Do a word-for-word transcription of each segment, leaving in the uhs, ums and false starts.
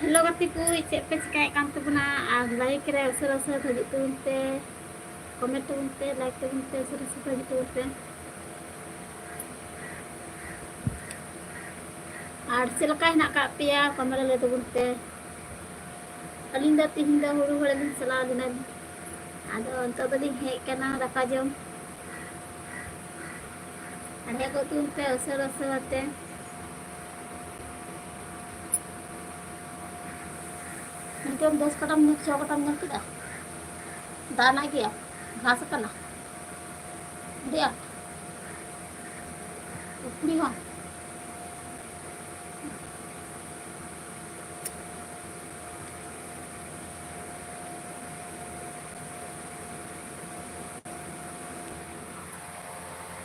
Hello ᱜᱟᱛᱮ ᱠᱚ, ᱪᱮᱫ ᱯᱮ ᱪᱤᱠᱟᱹᱭᱮᱫ ᱠᱟᱱ ᱛᱟᱵᱚᱱᱟ? ᱟᱨ ᱞᱟᱭᱤᱠ ᱨᱮ ᱩᱥᱟᱹᱨᱟ ᱩᱥᱟᱹᱨᱟ ᱦᱤᱡᱩᱜ ᱛᱟᱵᱚᱱ ᱯᱮ, ᱠᱚᱢᱮᱱᱴ ᱛᱟᱵᱚᱱ ᱯᱮ, ᱞᱟᱭᱤᱠ ᱛᱟᱵᱚᱱ ᱯᱮ, ᱩᱥᱟᱹᱨᱟ ᱩᱥᱟᱹᱨᱟ ᱦᱤᱡᱩᱜ ᱛᱟᱵᱚᱱ ᱯᱮ᱾ ᱟᱨ ᱪᱮᱫ ᱞᱮᱠᱟ ᱦᱮᱱᱟᱜ ᱟᱠᱟᱫ ᱯᱮᱭᱟ? ᱠᱚᱢᱮᱱᱴ ᱨᱮ ᱞᱟᱹᱭ ᱛᱟᱵᱚᱱ ᱯᱮ᱾ ᱟᱹᱞᱤᱧ ᱫᱚ ᱛᱤᱦᱤᱧ ᱫᱚ ᱦᱩᱲᱩ ᱦᱮᱲᱦᱮᱫ ᱞᱤᱧ ᱪᱟᱞᱟᱣ ᱞᱮᱱᱟ᱾ ᱟᱫᱚ ᱱᱤᱛᱚᱜ ᱫᱚᱞᱤᱧ ᱦᱮᱡ ᱠᱟᱱᱟ ᱫᱟᱠᱟ ᱡᱚᱢ᱾ ᱟᱨ ᱦᱮᱡ ᱜᱚᱫ ᱛᱟᱵᱚᱱ ᱯᱮ ᱩᱥᱟᱹᱨᱟ ᱩᱥᱟᱹᱨᱟ ᱛᱮ᱾ ᱱᱤᱛᱚᱜ ᱫᱚᱥ ᱠᱟᱴᱟᱢ ᱧᱮᱞ, ᱪᱷᱚ ᱠᱟᱴᱟᱢ ᱧᱮᱞ ᱠᱮᱫᱟ? ᱫᱟᱜ ᱨᱮᱱᱟᱜ ᱜᱮᱭᱟ, ᱜᱷᱟᱥ ᱟᱠᱟᱱᱟ ᱟᱹᱰᱤ ᱟᱸᱴ᱾ ᱯᱩᱠᱷᱨᱤ ᱦᱚᱸ᱾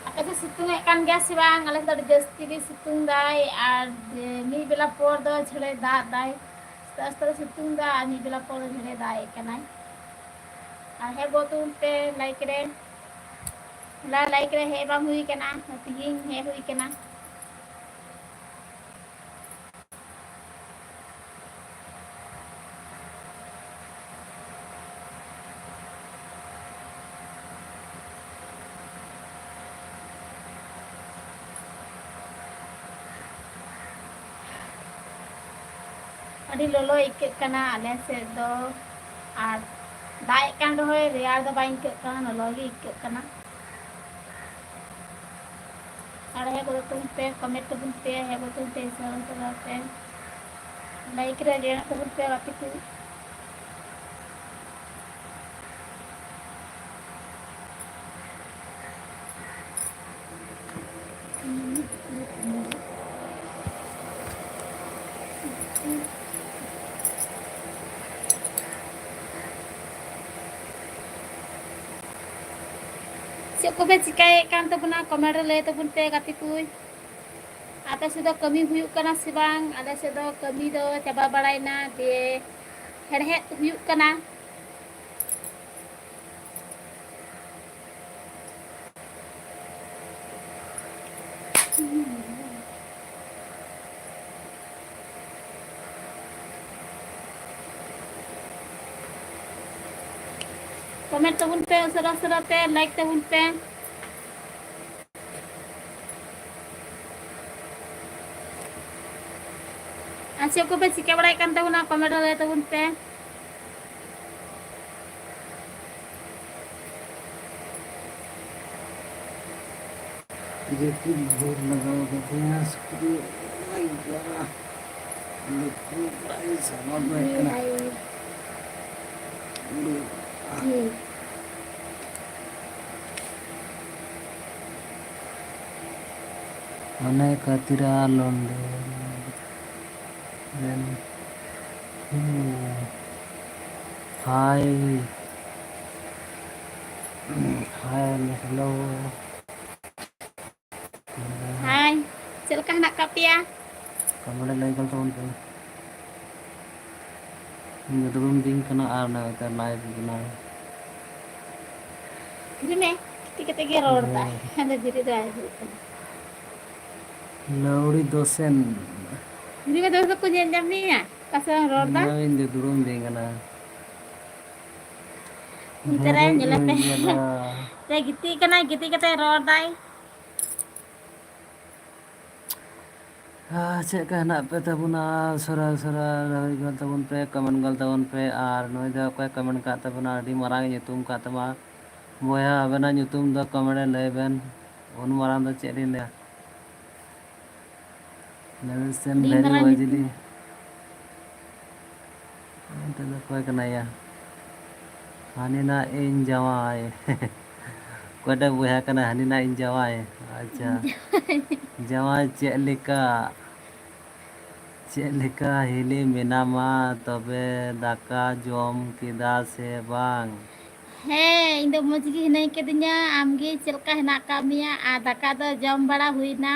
ᱟᱯᱮ ᱥᱮᱫ ᱥᱤᱛᱩᱝ ᱮᱫ ᱠᱟᱱ ᱜᱮᱭᱟ ᱥᱮ ᱵᱟᱝ? ᱟᱞᱮ ᱥᱮᱫ ᱫᱚ ᱟᱹᱰᱤ ᱡᱟᱹᱥᱛᱤ ᱜᱮ ᱥᱤᱛᱩᱝ ᱫᱟᱭ, ᱟᱨ ᱡᱮ ᱢᱤᱫ ᱵᱮᱞᱟ ᱯᱚᱨ ᱫᱚ ᱡᱷᱮᱲᱮ ᱫᱟᱜ ᱫᱟᱭ᱾ ᱟᱥᱛᱮ ᱟᱥᱛᱮ ᱥᱤᱛᱩᱝ ᱫᱟ, ᱟᱨ ᱢᱤᱫ ᱵᱮᱞᱟ ᱯᱚᱨ ᱫᱚ ᱡᱷᱮᱲᱮ ᱫᱟᱜ ᱮᱫ ᱠᱟᱱᱟᱭ᱾ ᱟᱨ ᱦᱮᱡ ᱜᱚᱫ ᱛᱟᱵᱚᱱ ᱯᱮ ᱞᱟᱭᱤᱠ ᱨᱮ᱾ ᱦᱚᱞᱟ ᱞᱟᱭᱤᱠ ᱨᱮ ᱦᱮᱡ ᱵᱟᱝ ᱦᱩᱭ ᱠᱟᱱᱟ, ᱛᱤᱦᱤᱧ ᱦᱮᱡ ᱦᱩᱭ ᱠᱟᱱᱟ᱾ ᱟᱹᱰᱤ ᱞᱚᱞᱚ ᱟᱹᱭᱠᱟᱹᱜ ᱠᱟᱱᱟ ᱟᱞᱮ ᱥᱮᱫ ᱫᱚ, ᱟᱨ ᱫᱟᱜ ᱮᱫ ᱠᱟᱱ ᱨᱮᱦᱚᱸᱭ ᱨᱮᱭᱟᱲ ᱫᱚ ᱵᱟᱭ ᱟᱹᱭᱠᱟᱹᱜ ᱠᱟᱱᱟ, ᱞᱚᱞᱚ ᱜᱮ ᱟᱹᱭᱠᱟᱹᱜ ᱠᱟᱱᱟ᱾ ᱟᱨ ᱦᱮᱡ ᱜᱚᱫᱚᱜ ᱛᱟᱵᱚᱱ ᱯᱮ, ᱠᱚᱢᱮᱱᱴ ᱛᱟᱵᱚᱱ ᱯᱮ, ᱦᱮᱡ ᱜᱚᱫᱚᱜ ᱛᱟᱵᱚᱱ ᱯᱮ, ᱥᱟᱨᱟ ᱥᱟᱨᱟ ᱯᱮ, ᱞᱟᱭᱤᱠ ᱨᱮ ᱡᱚᱭᱮᱱ ᱛᱟᱵᱚᱱ ᱯᱮ ᱜᱟᱛᱮ ᱠᱚ᱾ ᱪᱮᱫ ᱠᱚᱯᱮ ᱪᱤᱠᱟᱹᱭᱮᱫ ᱠᱟᱱ ᱛᱟᱵᱚᱱᱟ? ᱠᱚᱢᱮᱱᱴ ᱨᱮ ᱞᱟᱹᱭ ᱛᱟᱵᱚᱱ ᱯᱮ ᱜᱟᱛᱮ ᱠᱚ᱾ ᱟᱯᱮ ᱥᱮᱫ ᱫᱚ ᱠᱟᱹᱢᱤ ᱦᱩᱭᱩᱜ ᱠᱟᱱᱟ ᱥᱮ ᱵᱟᱝ? ᱟᱞᱮ ᱥᱮᱫ ᱫᱚ ᱠᱟᱹᱢᱤ ᱫᱚ ᱪᱟᱵᱟ ᱵᱟᱲᱟᱭᱮᱱᱟ, ᱫᱤᱭᱮ ᱦᱮᱲᱦᱮᱫ ᱦᱩᱭᱩᱜ ᱠᱟᱱᱟ᱾ ᱠᱚᱢᱮᱱᱴ ᱛᱟᱵᱚᱱ ᱯᱮ ᱩᱥᱟᱹᱨᱟ ᱩᱥᱟᱹᱨᱟ ᱛᱮ, ᱞᱟᱭᱤᱠ ᱛᱟᱵᱚᱱ ᱯᱮ᱾ ᱟᱨ ᱪᱮᱫ ᱠᱚᱯᱮ ᱪᱤᱠᱟᱹ ᱵᱟᱲᱟᱭᱮᱫ ᱠᱟᱱ ᱛᱟᱵᱚᱱᱟ, ᱠᱚᱢᱮᱱᱴ ᱨᱮ ᱞᱟᱹᱭ ᱛᱟᱵᱚᱱ ᱯᱮ᱾ ᱡᱟᱹᱯᱤᱫ ᱵᱷᱳᱨ ᱞᱟᱜᱟᱣ ᱠᱟᱫᱤᱧᱟ ᱥᱩᱠᱨᱤ᱾ ᱟᱭ ᱵᱟᱵᱟ, ᱞᱩᱛᱩᱨ ᱵᱟᱭ ᱥᱟᱵᱟ ᱵᱟᱭ ᱠᱟᱱᱟ᱾ ᱦᱟᱱᱮ ᱠᱟᱛᱤᱨᱟ ᱞᱚᱱᱰᱚᱱ᱾ ᱦᱟᱭ᱾ ᱦᱟᱭ, ᱦᱮᱞᱳ᱾ ᱦᱟᱭ, ᱪᱮᱫ ᱞᱮᱠᱟ ᱦᱮᱱᱟᱜ ᱠᱟᱜ ᱯᱮᱭᱟ? ᱠᱚᱢᱮᱱᱴ ᱞᱟᱹᱭ ᱜᱚᱫ ᱛᱟᱵᱚᱱ ᱯᱮ᱾ ᱤᱧ ᱫᱚ ᱫᱩᱲᱩᱵ ᱫᱤᱧ ᱠᱟᱱᱟ ᱟᱨ ᱱᱚᱜᱼᱚᱭ ᱛᱚ ᱞᱟᱭᱤᱵᱷ ᱵᱮᱱᱟᱣ᱾ ᱫᱷᱤᱨᱤ ᱢᱮ, ᱜᱤᱛᱤᱡ ᱠᱟᱛᱮ ᱜᱮ ᱨᱚᱲ ᱫᱟᱭ᱾ ᱦᱮᱸ᱾ ᱟᱫᱚ ᱫᱷᱤᱨᱤ ᱫᱚ ᱵᱟᱭ ᱫᱩᱲᱩᱵ ᱠᱟᱱᱟ᱾ ᱞᱟᱹᱣᱲᱤ ᱫᱚᱥᱮᱱ᱾ ᱫᱷᱤᱨᱤ ᱢᱮ, ᱫᱚᱥᱮ ᱠᱚ ᱧᱮᱞ ᱧᱟᱢ ᱢᱮᱭᱟ? ᱚᱠᱟ ᱥᱮᱫ ᱮᱢ ᱨᱚᱲ ᱫᱟ? ᱧᱮᱞ ᱤᱧ ᱫᱚ ᱫᱩᱲᱩᱵ ᱫᱤᱧ ᱠᱟᱱᱟ᱾ ᱚᱱᱛᱮ ᱨᱮ ᱵᱷᱮᱨᱮᱡ ᱧᱮᱞᱮ ᱯᱮ᱾ ᱩᱭ ᱧᱮᱞᱟ᱾ ᱥᱮ ᱜᱤᱛᱤᱡ ᱠᱟᱱᱟᱭ, ᱜᱤᱛᱤᱡ ᱠᱟᱛᱮ ᱨᱚᱲ ᱫᱟᱭ᱾ ᱟᱨ ᱪᱮᱫ ᱞᱮᱠᱟ ᱦᱮᱱᱟᱜ ᱯᱮ ᱛᱟᱵᱚᱱᱟ? ᱩᱥᱟᱹᱨᱟ ᱩᱥᱟᱹᱨᱟ ᱞᱟᱹᱭ ᱜᱚᱫ ᱛᱟᱵᱚᱱ ᱯᱮ, ᱠᱚᱢᱮᱱᱴ ᱜᱚᱫ ᱛᱟᱵᱚᱱ ᱯᱮ᱾ ᱟᱨ ᱱᱩᱭ ᱫᱚ ᱚᱠᱚᱭ ᱠᱚᱢᱮᱱᱴ ᱠᱟᱜ ᱛᱟᱵᱚᱱᱟ? ᱟᱹᱰᱤ ᱢᱟᱨᱟᱝ ᱧᱩᱛᱩᱢ ᱠᱟᱜ ᱛᱟᱢᱟ᱾ ᱵᱚᱭᱦᱟ, ᱟᱵᱮᱱᱟᱜ ᱧᱩᱛᱩᱢ ᱫᱚ ᱠᱚᱢᱮᱱᱴ ᱨᱮ ᱞᱟᱹᱭ ᱵᱮᱱ᱾ ᱩᱱ ᱢᱟᱨᱟᱝ ᱫᱚ ᱪᱮᱫ ᱞᱤᱧ ᱞᱟᱹᱭᱟ? ᱞᱟᱹᱭ ᱵᱮᱱ ᱥᱮ ᱟᱹᱰᱤ ᱵᱷᱮᱨᱤ ᱢᱟᱨᱟᱝ ᱵᱟᱡᱽᱞᱤ᱾ ᱧᱩᱛᱩᱢ᱾ ᱱᱤᱛᱚᱜ ᱫᱚ ᱚᱠᱚᱭ ᱠᱟᱱᱟᱭᱟ? ᱦᱟᱹᱱᱤ ᱱᱟ ᱤᱧ ᱡᱟᱶᱟᱭ᱾ ᱚᱠᱚᱭᱴᱟᱜ ᱵᱚᱭᱦᱟ ᱠᱟᱱᱟᱭ ᱦᱟᱹᱱᱤ ᱱᱟ ᱤᱧ ᱡᱟᱶᱟᱭ? ᱟᱪᱪᱷᱟ᱾ ᱤᱧ ᱡᱟᱶᱟᱭ᱾ ᱡᱟᱶᱟᱭ ᱪᱮᱫ ᱞᱮᱠᱟ? ᱪᱮᱫ ᱞᱮᱠᱟ ᱦᱤᱞᱤ ᱢᱮᱱᱟᱢᱟ? ᱛᱚᱵᱮ ᱫᱟᱠᱟ ᱡᱚᱢ ᱠᱮᱫᱟ ᱥᱮ ᱵᱟᱝ? ᱦᱮᱸ, ᱤᱧ ᱫᱚ ᱢᱚᱡᱽ ᱜᱮ ᱦᱤᱱᱟᱹᱧ ᱠᱟᱹᱫᱤᱧᱟ᱾ ᱟᱢᱜᱮ ᱪᱮᱫ ᱞᱮᱠᱟ ᱦᱮᱱᱟᱜ ᱟᱠᱟᱫ ᱢᱮᱭᱟ? ᱟᱨ ᱫᱟᱠᱟ ᱫᱚ ᱡᱚᱢ ᱵᱟᱲᱟ ᱦᱩᱭᱱᱟ?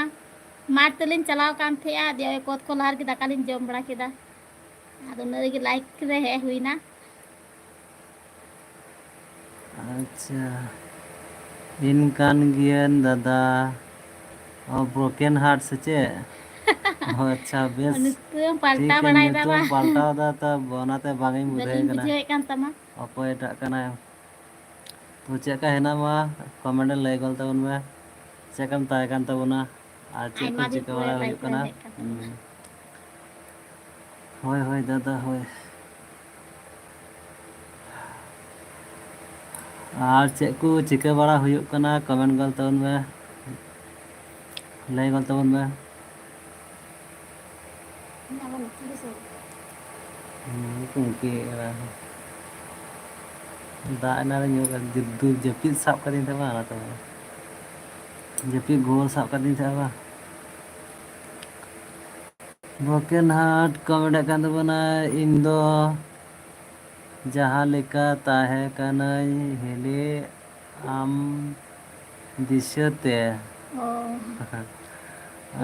ᱢᱟᱴᱷ ᱛᱮᱞᱤᱧ ᱪᱟᱞᱟᱣ ᱠᱟᱱ ᱛᱟᱦᱮᱸᱜᱼᱟ, ᱫᱤᱭᱮ ᱠᱚᱛ ᱠᱚ ᱞᱟᱦᱟ ᱨᱮᱜᱮ ᱫᱟᱠᱟ ᱞᱤᱧ ᱡᱚᱢ ᱵᱟᱲᱟ ᱠᱮᱫᱟ᱾ ᱟᱫᱚ ᱩᱱᱟᱹᱜ ᱨᱮᱜᱮ ᱞᱟᱭᱤᱠ ᱨᱮ ᱦᱮᱡ ᱦᱩᱭᱱᱟ᱾ ᱟᱪᱪᱷᱟ, ᱤᱱ ᱠᱟᱱ ᱜᱮᱭᱟᱹᱧ ᱫᱟᱫᱟ᱾ ᱚ, ᱵᱨᱳᱠᱮᱱ ᱦᱟᱨᱴ ᱥᱮ ᱪᱮᱫ? ᱚ, ᱟᱪᱪᱷᱟ, ᱵᱮᱥ᱾ ᱱᱤᱛᱚᱜ ᱮᱢ ᱴᱷᱤᱠ ᱯᱟᱞᱴᱟᱣ ᱜᱮᱭᱟ, ᱵᱟᱲᱟᱭᱮᱫᱟ ᱧᱩᱛᱩᱢ ᱵᱟᱝ? ᱯᱟᱞᱴᱟᱣ ᱫᱟ ᱛᱚ, ᱚᱱᱟᱛᱮ ᱵᱟᱝ ᱤᱧ ᱵᱩᱡᱷᱟᱹᱣ ᱵᱟᱹᱞᱤᱧ ᱠᱟᱱᱟ᱾ ᱵᱩᱡᱷᱟᱹᱣᱮᱫ ᱠᱟᱱ ᱛᱟᱢᱟ᱾ ᱚᱠᱚᱭᱴᱟᱜ ᱠᱟᱱᱟᱭ? ᱛᱚ ᱪᱮᱫ ᱞᱮᱠᱟ ᱦᱮᱱᱟᱢᱟ, ᱠᱚᱢᱮᱱᱴ ᱨᱮ ᱞᱟᱹᱭ ᱜᱚᱫ ᱛᱟᱵᱚᱱ ᱢᱮ᱾ ᱪᱮᱫ ᱞᱮᱠᱟᱢ ᱛᱟᱦᱮᱸ ᱠᱟᱱ ᱛᱟᱵᱚᱱᱟ ᱟᱨ ᱪᱮᱫ ᱠᱚ ᱟᱭᱢᱟ ᱫᱤᱱ ᱪᱤᱠᱟᱹ ᱯᱚᱨᱮ ᱵᱟᱲᱟ ᱞᱟᱭᱤᱵᱷ ᱦᱩᱭᱩᱜ ᱨᱮᱢ ᱠᱟᱱᱟ? ᱦᱮᱡ ᱠᱟᱱ ᱛᱟᱵᱚᱱᱟ᱾ ᱦᱩᱸ᱾ ᱦᱳᱭ, ᱦᱳᱭ, ᱫᱟᱫᱟ, ᱦᱳᱭ᱾ ᱟᱨ ᱪᱮᱫ ᱠᱚ ᱪᱤᱠᱟᱹ ᱵᱟᱲᱟ ᱦᱩᱭᱩᱜ ᱠᱟᱱᱟ, ᱠᱚᱢᱮᱱᱴ ᱜᱚᱫ ᱛᱟᱵᱚᱱ ᱢᱮ, ᱞᱟᱹᱭ ᱜᱚᱫ ᱛᱟᱵᱚᱱ ᱢᱮ᱾ ᱦᱩᱸ, ᱠᱩᱝᱠᱤ ᱮᱨᱟ᱾ ᱫᱟᱜ ᱮᱱᱟᱝ ᱨᱮ ᱧᱩ ᱠᱟᱛᱮ ᱡᱟᱹᱯᱤᱫ ᱥᱟᱵ ᱠᱟᱫᱤᱧ ᱛᱟᱦᱮᱸ ᱵᱟᱝ, ᱚᱱᱟᱛᱮ ᱡᱟᱹᱯᱤᱫ ᱜᱷᱳᱨ ᱥᱟᱵ ᱠᱟᱫᱤᱧ ᱛᱟᱦᱮᱸ ᱵᱟᱝ᱾ ᱵᱨᱳᱠᱮᱱ ᱦᱟᱨᱴ ᱠᱚᱢᱮᱱᱴ ᱠᱟᱱ ᱛᱟᱵᱚᱱᱟ, ᱤᱧ ᱫᱚ ᱡᱟᱦᱟᱸ ᱞᱮᱠᱟ ᱛᱟᱦᱮᱸ ᱠᱟᱹᱱᱟᱹᱧ ᱦᱤᱞᱤ ᱟᱢ ᱫᱤᱥᱟᱹᱛᱮ᱾ ᱚ᱾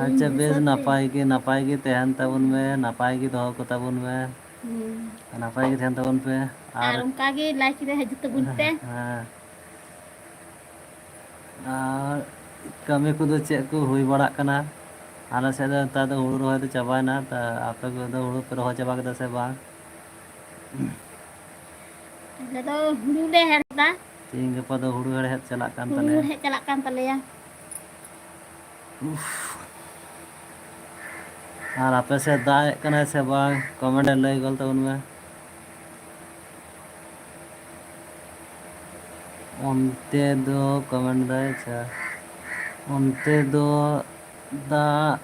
ᱟᱪᱪᱷᱟ, ᱤᱧ ᱵᱮᱥ ᱫᱤᱥᱟᱹᱛᱮ᱾ ᱱᱟᱯᱟᱭ ᱜᱮ, ᱱᱟᱯᱟᱭ ᱜᱮ ᱛᱟᱦᱮᱱ ᱛᱟᱵᱚᱱ ᱢᱮ, ᱱᱟᱯᱟᱭ ᱜᱮ ᱫᱚᱦᱚ ᱠᱚ ᱛᱟᱵᱚᱱ ᱢᱮ᱾ ᱦᱩᱸ᱾ ᱱᱟᱯᱟᱭ ᱜᱮ ᱛᱟᱦᱮᱱ ᱛᱟᱵᱚᱱ ᱯᱮ᱾ ᱟᱨ ᱟᱨ ᱚᱱᱠᱟ ᱜᱮ ᱞᱟᱭᱤᱠ ᱨᱮ ᱦᱤᱡᱩᱜ ᱛᱟᱵᱚᱱ ᱯᱮ᱾ ᱦᱮᱸ᱾ ᱟᱨ ᱠᱟᱹᱢᱤ ᱠᱚᱫᱚ ᱪᱮᱫ ᱠᱚ ᱦᱩᱭ ᱵᱟᱲᱟᱜ ᱠᱟᱱᱟ? ᱟᱞᱮ ᱥᱮᱫ ᱫᱚ ᱱᱮᱛᱟᱨ ᱫᱚ ᱦᱩᱲᱩ ᱨᱚᱦᱚᱭ ᱫᱚ ᱪᱟᱵᱟᱭᱮᱱᱟ᱾ ᱛᱟ ᱟᱯᱮ ᱠᱚᱫᱚ ᱦᱩᱲᱩ ᱯᱮ ᱨᱚᱦᱚᱭ ᱪᱟᱵᱟ ᱠᱮᱫᱟ ᱥᱮ ᱵᱟᱝ? ᱟᱞᱮ ᱫᱚ ᱦᱩᱲᱩ ᱞᱮ ᱦᱮᱲᱦᱮᱫᱟ᱾ ᱛᱮᱦᱮᱧ ᱜᱟᱯᱟ ᱫᱚ ᱦᱩᱲᱩ ᱦᱮᱲᱦᱮᱫ ᱪᱟᱞᱟᱜ ᱠᱟᱱ ᱦᱩᱲᱩ ᱛᱟᱞᱮᱭᱟ᱾ ᱦᱮᱲᱦᱮᱫ ᱪᱟᱞᱟᱜ ᱠᱟᱱ ᱛᱟᱞᱮᱭᱟ᱾ ᱩᱯᱷ᱾ ᱟᱨ ᱟᱯᱮ ᱥᱮᱫ ᱫᱟᱜ ᱮᱫ ᱠᱟᱱᱟᱭ ᱥᱮ ᱵᱟᱝ? ᱠᱚᱢᱮᱱᱴ ᱨᱮ ᱞᱟᱹᱭ ᱜᱚᱫ ᱛᱟᱵᱚᱱ ᱢᱮ᱾ ᱚᱱᱛᱮ ᱫᱚ ᱠᱚᱢᱮᱱᱴ ᱫᱟᱭ, ᱟᱪᱪᱷᱟ, ᱚᱱᱛᱮ ᱫᱚ ᱫᱟᱜ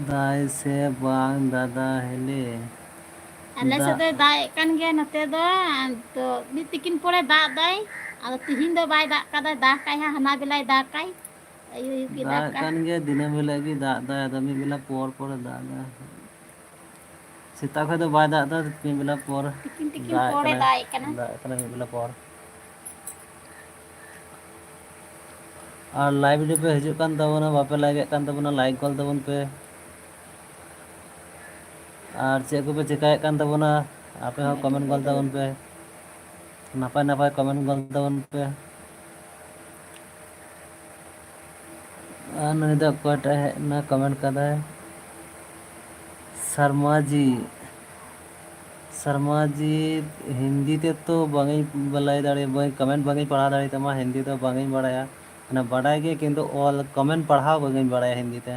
ᱫᱟᱭ ᱥᱮ ᱵᱟᱝ ᱫᱟᱫᱟ ᱦᱤᱞᱤ? ᱟᱞᱮ ᱥᱮᱫ ᱫᱟᱜ ᱫᱚᱭ ᱫᱟᱜ ᱮᱫ ᱠᱟᱱ ᱜᱮᱭᱟ ᱱᱚᱛᱮ ᱫᱚ, ᱟᱫᱚ ᱢᱤᱫ ᱛᱤᱠᱤᱱ ᱯᱚᱨᱮ ᱫᱟᱜ ᱫᱟᱭ, ᱟᱫᱚ ᱛᱤᱦᱤᱧ ᱫᱚ ᱵᱟᱭ ᱫᱟᱜ ᱠᱟᱫᱟ, ᱫᱟᱜᱟᱭ ᱦᱟᱸᱜ, ᱦᱟᱱᱟ ᱵᱮᱞᱟᱭ ᱫᱟᱜᱟᱭ, ᱟᱹᱭᱩᱵ ᱟᱹᱭᱩᱵ ᱜᱮ ᱫᱟᱜ ᱫᱟᱜᱟ᱾ ᱠᱟᱱ ᱜᱮᱭᱟ, ᱫᱤᱱᱟᱹᱢ ᱦᱤᱞᱳᱜ ᱜᱮ ᱫᱟᱜ ᱫᱟᱭ, ᱟᱫᱚ ᱢᱤᱫ ᱵᱮᱞᱟ ᱯᱚᱨ ᱯᱚᱨᱮ ᱫᱟᱜ ᱫᱟᱭ᱾ ᱥᱮᱛᱟᱜ ᱠᱷᱚᱡ ᱫᱚ ᱵᱟᱭ ᱫᱟᱜ ᱮᱫᱟ, ᱢᱤᱫ ᱵᱮᱞᱟ ᱯᱚᱨ ᱛᱤᱠᱤᱱ ᱛᱤᱠᱤᱱ ᱫᱟᱜ ᱮᱫ ᱯᱚᱨᱮ ᱠᱟᱱᱟᱭ, ᱫᱟᱜ ᱮᱫ ᱠᱟᱱᱟᱭ᱾ ᱫᱟᱜ ᱮᱫ ᱠᱟᱱᱟᱭ ᱢᱤᱫ ᱵᱮᱞᱟ ᱯᱚᱨ᱾ ᱟᱨ ᱞᱟᱭᱤᱵᱷ ᱨᱮᱯᱮ ᱦᱤᱡᱩᱜ ᱠᱟᱱ ᱛᱟᱵᱚᱱᱟ, ᱵᱟᱯᱮ ᱞᱟᱭᱤᱠ ᱮᱫ ᱠᱟᱱ ᱛᱟᱵᱚᱱᱟ, ᱞᱟᱭᱤᱠ ᱜᱚᱫ ᱛᱟᱵᱚᱱ ᱯᱮ᱾ ᱟᱨ ᱪᱮᱫ ᱠᱚᱯᱮ ᱪᱮᱠᱟᱭᱮᱫ ᱠᱟᱱ ᱛᱟᱵᱚᱱᱟ, ᱟᱯᱮ ᱦᱚᱸ ᱠᱚᱢᱮᱱᱴ ᱜᱚᱫ ᱛᱟᱵᱚᱱ ᱯᱮ, ᱱᱟᱯᱟᱭ ᱱᱟᱯᱟᱭ ᱠᱚᱢᱮᱱᱴ ᱜᱚᱫ ᱛᱟᱵᱚᱱ ᱯᱮ᱾ ᱟᱨ ᱱᱩᱭ ᱫᱚ ᱚᱠᱚᱭᱴᱟᱜ ᱦᱮᱡ ᱮᱱᱟ, ᱠᱚᱢᱮᱱᱴ ᱠᱟᱫᱟᱭ? ᱥᱟᱨᱢᱟ ᱡᱤ, ᱥᱟᱨᱢᱟ ᱡᱤ, ᱦᱤᱱᱫᱤ ᱛᱮ ᱛᱚ ᱵᱟᱝᱤᱧ ᱞᱟᱹᱭ ᱫᱟᱲᱮᱭᱟᱜᱼᱟ, ᱵᱟᱹᱧ, ᱠᱚᱢᱮᱱᱴ ᱵᱟᱝᱤᱧ ᱯᱟᱲᱦᱟᱣ ᱫᱟᱲᱮᱭᱟᱜ ᱛᱟᱢᱟ, ᱦᱤᱱᱫᱤ ᱫᱚ ᱵᱟᱝᱤᱧ ᱵᱟᱲᱟᱭᱟ᱾ ᱢᱟᱱᱮ ᱵᱟᱰᱟᱭ ᱜᱮ, ᱠᱤᱱᱛᱩ ᱚᱞ, ᱠᱚᱢᱮᱱᱴ ᱯᱟᱲᱦᱟᱣ ᱵᱟᱝᱤᱧ ᱵᱟᱲᱟᱭᱟ ᱦᱤᱱᱫᱤ ᱛᱮ᱾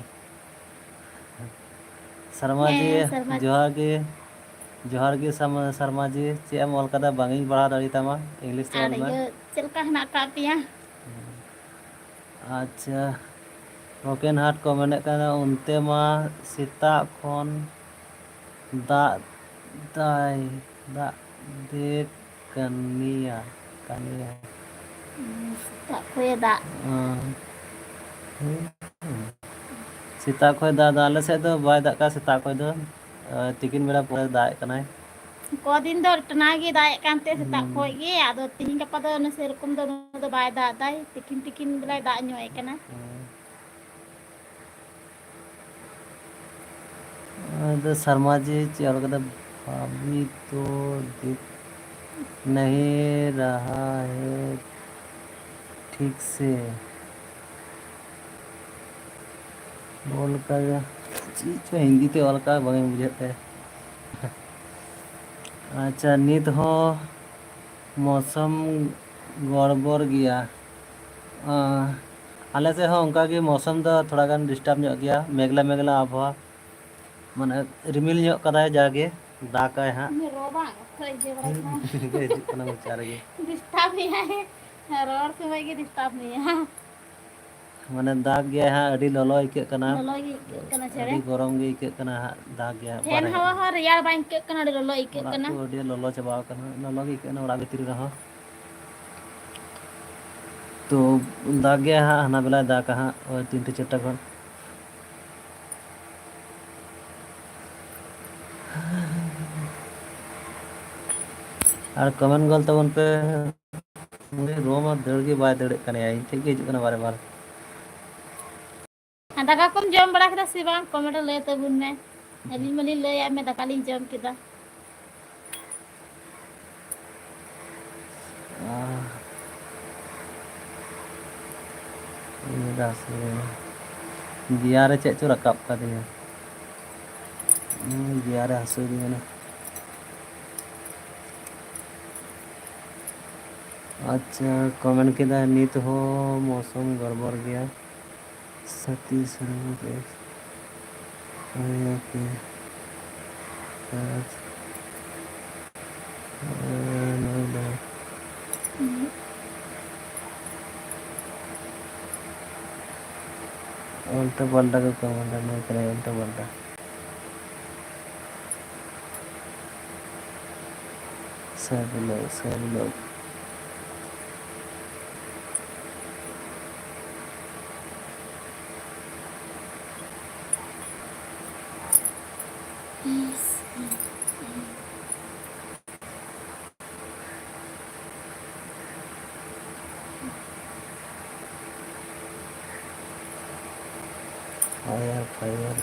ᱥᱟᱨᱢᱟ ᱡᱤ, ᱦᱮᱸ, ᱥᱟᱨᱢᱟ ᱡᱤ᱾ ᱡᱚᱦᱟᱨ ᱜᱮ, ᱡᱚᱦᱟᱨ ᱜᱮ ᱥᱟᱨᱢᱟ, ᱥᱟᱨᱢᱟ ᱡᱤ᱾ ᱪᱮᱫ ᱮᱢ ᱚᱞ ᱠᱟᱫᱟ? ᱵᱟᱝᱤᱧ ᱯᱟᱲᱦᱟᱣ ᱫᱟᱲᱮᱭᱟᱜ ᱛᱟᱢᱟ, ᱤᱝᱞᱤᱥ ᱛᱮ ᱟᱨ ᱚᱞ ᱢᱮ᱾ ᱤᱭᱟᱹ, ᱪᱮᱫ ᱞᱮᱠᱟ ᱦᱮᱱᱟᱜ ᱟᱠᱟᱫ ᱯᱮᱭᱟ? ᱟᱪᱪᱷᱟ, ᱵᱨᱳᱠᱮᱱ ᱦᱟᱨᱴ ᱠᱚ ᱢᱮᱱᱮᱫ ᱠᱟᱱᱟ, ᱚᱱᱛᱮ ᱢᱟ ᱥᱮᱛᱟᱜ ᱠᱷᱚᱱ ᱫᱟᱜ ᱫᱟᱭ, ᱫᱟᱜ ᱫᱮ ᱠᱟᱹᱱᱤᱭᱟ, ᱠᱟᱹᱱᱤᱭᱟ᱾ ᱦᱩᱸ, ᱥᱮᱛᱟᱜ ᱠᱷᱚᱱᱮ ᱫᱟᱜ᱾ ᱚ᱾ ᱥᱮᱛᱟᱜ ᱠᱷᱚᱱ ᱫᱟᱜ ᱫᱟ, ᱟᱞᱮ ᱥᱮᱫ ᱫᱚ ᱵᱟᱭ ᱫᱟᱜ ᱠᱟᱜᱼᱟ ᱥᱮᱛᱟᱜ ᱠᱷᱚᱱ ᱫᱚ᱾ ᱟᱨ ᱛᱤᱠᱤᱱ ᱵᱮᱲᱟ ᱯᱚᱨᱮ ᱫᱟᱜ ᱮᱫ ᱠᱟᱱᱟᱭ᱾ ᱠᱚᱫᱤᱱ ᱫᱚ ᱴᱟᱱᱟ ᱜᱮ ᱫᱟᱜ ᱮᱫ ᱠᱟᱱ ᱛᱮ ᱥᱮᱛᱟᱜ ᱦᱩᱸ᱾ ᱠᱷᱚᱱ ᱜᱮ, ᱟᱫᱚ ᱛᱤᱦᱤᱧ ᱜᱟᱯᱟ ᱫᱚ ᱚᱱᱮ ᱥᱮᱨᱚᱠᱚᱢ ᱫᱚ ᱩᱱᱟᱹᱜ ᱫᱚ ᱵᱟᱭ ᱫᱟᱜ ᱮᱫᱟᱭ, ᱛᱤᱠᱤᱱ ᱛᱤᱠᱤᱱ ᱵᱮᱞᱟᱭ ᱫᱟᱜ ᱧᱚᱜ ᱮᱫ ᱠᱟᱱᱟ᱾ ᱦᱩᱸ᱾ ᱟᱫᱚ ᱥᱟᱨᱢᱟ ᱡᱤ ᱪᱮᱫ ᱚᱞ ᱠᱟᱫᱟ? ᱵᱷᱟᱵᱤ ᱛᱚ ᱫᱤᱠᱷ ᱱᱟᱦᱤ ᱨᱟᱦᱟ ᱦᱮ ᱴᱷᱤᱠ ᱥᱮ᱾ ᱚᱞ ᱠᱟᱫᱟ ᱪᱮᱫ ᱪᱚ ᱦᱤᱱᱫᱤ ᱛᱮ ᱚᱞ ᱠᱟᱫᱟ, ᱵᱟᱝ ᱤᱧ ᱵᱩᱡᱷᱟᱹᱣ ᱛᱟᱭᱟ᱾ ᱟᱪᱪᱷᱟ, ᱱᱤᱛ ᱦᱚᱸ ᱢᱳᱥᱚᱢ ᱜᱚᱲᱵᱚᱲ ᱜᱮᱭᱟ᱾ ᱟᱸ, ᱟᱞᱮ ᱥᱮᱫ ᱦᱚᱸ ᱚᱱᱠᱟ ᱜᱮ ᱢᱳᱥᱚᱢ ᱫᱚ ᱛᱷᱚᱲᱟ ᱜᱟᱱ ᱰᱤᱥᱴᱟᱵᱽ ᱧᱚᱜ ᱜᱮᱭᱟ, ᱢᱮᱜᱷᱞᱟ ᱢᱮᱜᱷᱞᱟ ᱟᱵᱚᱦᱟᱣᱟ, ᱢᱟᱱᱮ ᱨᱤᱢᱤᱞ ᱧᱚᱜ ᱠᱟᱫᱟᱭ, ᱡᱟᱜᱮ ᱫᱟᱜᱟᱭ ᱦᱟᱸᱜ᱾ ᱤᱧᱟᱹᱜ ᱨᱚᱲ ᱵᱟᱝ ᱚᱠᱚᱭ ᱤᱭᱟᱹ ᱵᱟᱲᱟᱭ ᱠᱟᱱᱟ᱾ ᱦᱤᱡᱩᱜ ᱠᱟᱱᱟ ᱢᱚᱪᱟ ᱨᱮᱜᱮ᱾ ᱰᱤᱥᱴᱟᱵᱽ ᱢᱮᱭᱟᱭ, ᱨᱚᱲ ᱥᱚᱢᱚᱭ ᱜᱮ ᱰᱤᱥᱴᱟᱵᱽ ᱢᱮᱭᱟ᱾ ᱢᱟᱱᱮ ᱫᱟᱜ ᱜᱮᱭᱟᱭ ᱦᱟᱸᱜ, ᱟᱹᱰᱤ ᱞᱚᱞᱚ ᱟᱹᱭᱠᱟᱹᱜ ᱠᱟᱱᱟ᱾ ᱞᱚᱞᱚ ᱜᱮ ᱟᱹᱭᱠᱟᱹᱜ ᱠᱟᱱᱟ ᱪᱮᱬᱮ᱾ ᱟᱹᱰᱤ ᱜᱚᱨᱚᱢ ᱜᱮ ᱟᱹᱭᱠᱟᱹᱜ ᱠᱟᱱᱟ ᱦᱟᱸᱜ, ᱫᱟᱜ ᱜᱮᱭᱟ ᱦᱟᱸᱜ, ᱯᱷᱮᱱ ᱵᱟᱨᱦᱮ ᱦᱟᱣᱟ ᱨᱮ᱾ ᱦᱚᱸ ᱨᱮᱭᱟᱲ ᱵᱟᱝ ᱟᱹᱭᱠᱟᱹᱜ ᱠᱟᱱᱟ, ᱟᱹᱰᱤ ᱞᱚᱞᱚ ᱟᱹᱭᱠᱟᱹᱜ ᱚᱲᱟᱜ ᱠᱟᱱᱟ᱾ ᱠᱚ ᱟᱹᱰᱤ ᱞᱚᱞᱚ ᱪᱟᱵᱟᱣ ᱠᱟᱱᱟ, ᱞᱚᱞᱚ ᱜᱮ ᱟᱹᱭᱠᱟᱹᱜ ᱠᱟᱱᱟ ᱚᱲᱟᱜ ᱵᱷᱤᱛᱨᱤ ᱨᱮᱦᱚᱸ᱾ ᱛᱚ ᱫᱟᱜ ᱜᱮᱭᱟᱭ ᱦᱟᱸᱜ, ᱦᱟᱱᱟ ᱵᱮᱞᱟᱭ ᱫᱟᱜᱟ ᱦᱟᱸᱜ, ᱳᱭ ᱛᱤᱱᱴᱟ ᱪᱟᱨᱴᱟ ᱠᱷᱚᱱ᱾ ᱟᱨ ᱠᱚᱢᱮᱱᱴ ᱜᱚᱞ ᱛᱟᱵᱚᱱ ᱯᱮ᱾ ᱩᱱᱤ ᱨᱳᱢ ᱟᱨ ᱫᱟᱹᱲ ᱜᱮ ᱵᱟᱭ ᱫᱟᱹᱲᱮᱫ ᱠᱟᱱᱟᱭᱟ, ᱤᱧ ᱴᱷᱮᱡ ᱜᱮ ᱦᱤᱡᱩᱜ ᱠᱟᱱᱟ ᱵᱟᱨᱮ ᱵᱟᱨ᱾ ᱟᱨ ᱫᱟᱠᱟ ᱠᱚᱢ ᱡᱚᱢ ᱵᱟᱲᱟ ᱠᱮᱫᱟ ᱥᱮ ᱵᱟᱝ? ᱠᱚᱢᱮᱱᱴ ᱨᱮ ᱞᱟᱹᱭ ᱛᱟᱵᱚᱱ ᱢᱮ᱾ ᱟᱹᱞᱤᱧ ᱢᱟᱞᱤᱧ ᱞᱟᱹᱭᱟᱫ ᱢᱮ, ᱫᱟᱠᱟ ᱞᱤᱧ ᱡᱚᱢ ᱠᱮᱫᱟ᱾ ᱟᱦ, ᱤᱧ ᱫᱚ ᱦᱟᱹᱥᱩ ᱠᱟᱱᱟ᱾ ᱫᱮᱭᱟ ᱨᱮ ᱪᱮᱫ ᱪᱚ ᱨᱟᱠᱟᱵ ᱠᱟᱫᱤᱧᱟ᱾ ᱦᱩᱸ, ᱫᱮᱭᱟ ᱨᱮ ᱦᱟᱹᱥᱩᱭᱤᱫᱤᱧ ᱠᱟᱱᱟ᱾ ᱟᱪᱪᱷᱟ, ᱠᱚᱢᱮᱱᱴ ᱠᱮᱫᱟ, "ᱱᱤᱛ ᱦᱚᱸ ᱢᱳᱥᱚᱢ ᱜᱚᱲᱵᱚᱲ ᱜᱮᱭᱟ, ᱥᱟᱛᱤᱥ ᱨᱮ ᱦᱳᱭ ᱟᱨᱠᱤ, ᱟᱨ ᱱᱚᱣᱟ ᱫᱚ ᱩᱞᱴᱟᱹ ᱯᱟᱞᱴᱟ ᱠᱚ ᱠᱚᱢᱮᱱᱴᱟ, ᱱᱚᱣᱟ ᱠᱚᱨᱮ ᱩᱞᱴᱟᱹ ᱯᱟᱞᱴᱟ ᱥᱮ ᱵᱚᱞᱮ, ᱥᱮ ᱵᱚᱞᱮ᱾ Fire, fire.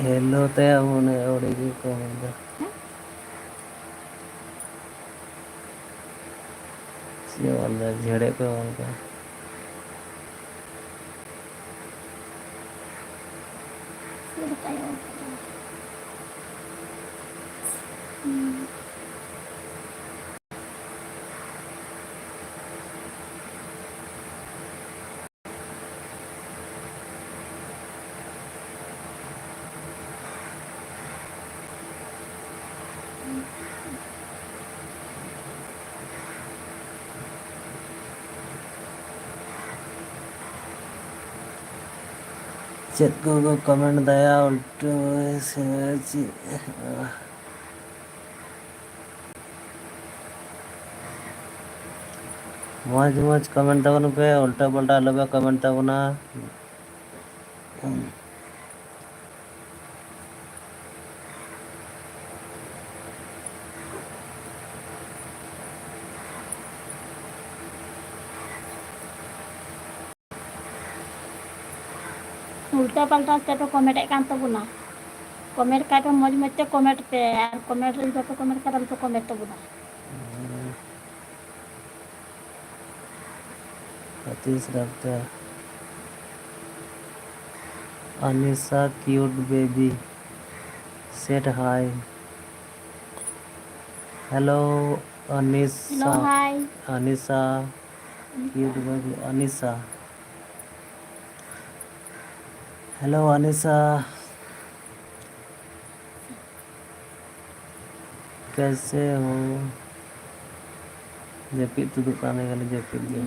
ᱦᱮᱞᱳ ᱛᱮ ᱢᱚᱱᱮ ᱟᱹᱣᱲᱤ ᱜᱮ ᱠᱚ ᱢᱮᱱᱫᱟ᱾ ᱪᱮᱫ ᱚᱞ ᱫᱟ? ᱡᱷᱮᱲᱮ ᱯᱮ ᱚᱞ ᱠᱟᱜᱼᱟ᱾ ᱪᱮᱫ ᱞᱮᱠᱟᱭ ᱚᱞ ᱠᱟᱫᱟ? ᱦᱩᱸ᱾ ᱪᱮᱫ ᱠᱚᱠᱚ ᱠᱚᱢᱮᱱᱴ ᱫᱟᱭᱟ ᱩᱞᱴᱟᱹ ᱥᱮ ᱪᱮᱫ? ᱢᱚᱡᱽ ᱢᱚᱡᱽ ᱠᱚᱢᱮᱱᱴ ᱛᱟᱵᱚᱱ ᱯᱮ, ᱩᱞᱴᱟᱹ ᱯᱟᱞᱴᱟ ᱟᱞᱚ ᱯᱮ ᱠᱚᱢᱮᱱᱴ ᱛᱟᱵᱚᱱᱟ᱾ ᱩᱞᱴᱟᱹ ᱯᱟᱞᱴᱟ ᱪᱮᱫ ᱯᱮ ᱠᱚᱢᱮᱱᱴ ᱮᱫ ᱠᱟᱱ ᱛᱟᱵᱚᱱᱟ? ᱠᱚᱢᱮᱱᱴ ᱠᱷᱟᱡ ᱯᱮ ᱢᱚᱡᱽ ᱢᱚᱡᱽ ᱛᱮ ᱠᱚᱢᱮᱱᱴ ᱯᱮ, ᱟᱨ ᱠᱚᱢᱮᱱᱴ ᱨᱮ ᱡᱩᱫᱤ ᱵᱟᱯᱮ ᱠᱚᱢᱮᱱᱴ ᱠᱷᱟᱡ ᱫᱚ ᱟᱞᱚ ᱯᱮ ᱠᱚᱢᱮᱱᱴ ᱛᱟᱵᱚᱱᱟ᱾ ᱥᱟᱛᱤᱥ ᱨᱟᱵᱫᱟ, ᱟᱱᱤᱥᱟ cute baby. Said hi. Hello, Anisha. Hello, hi. Anisha. Cute baby, Anisha. Hello, Anisha. कैसे हो? ᱡᱟᱹᱯᱤᱫ ᱛᱩᱫᱩᱜ ᱠᱟᱱ ᱜᱮᱭᱟ, ᱡᱟᱹᱯᱤᱫ ᱜᱮ᱾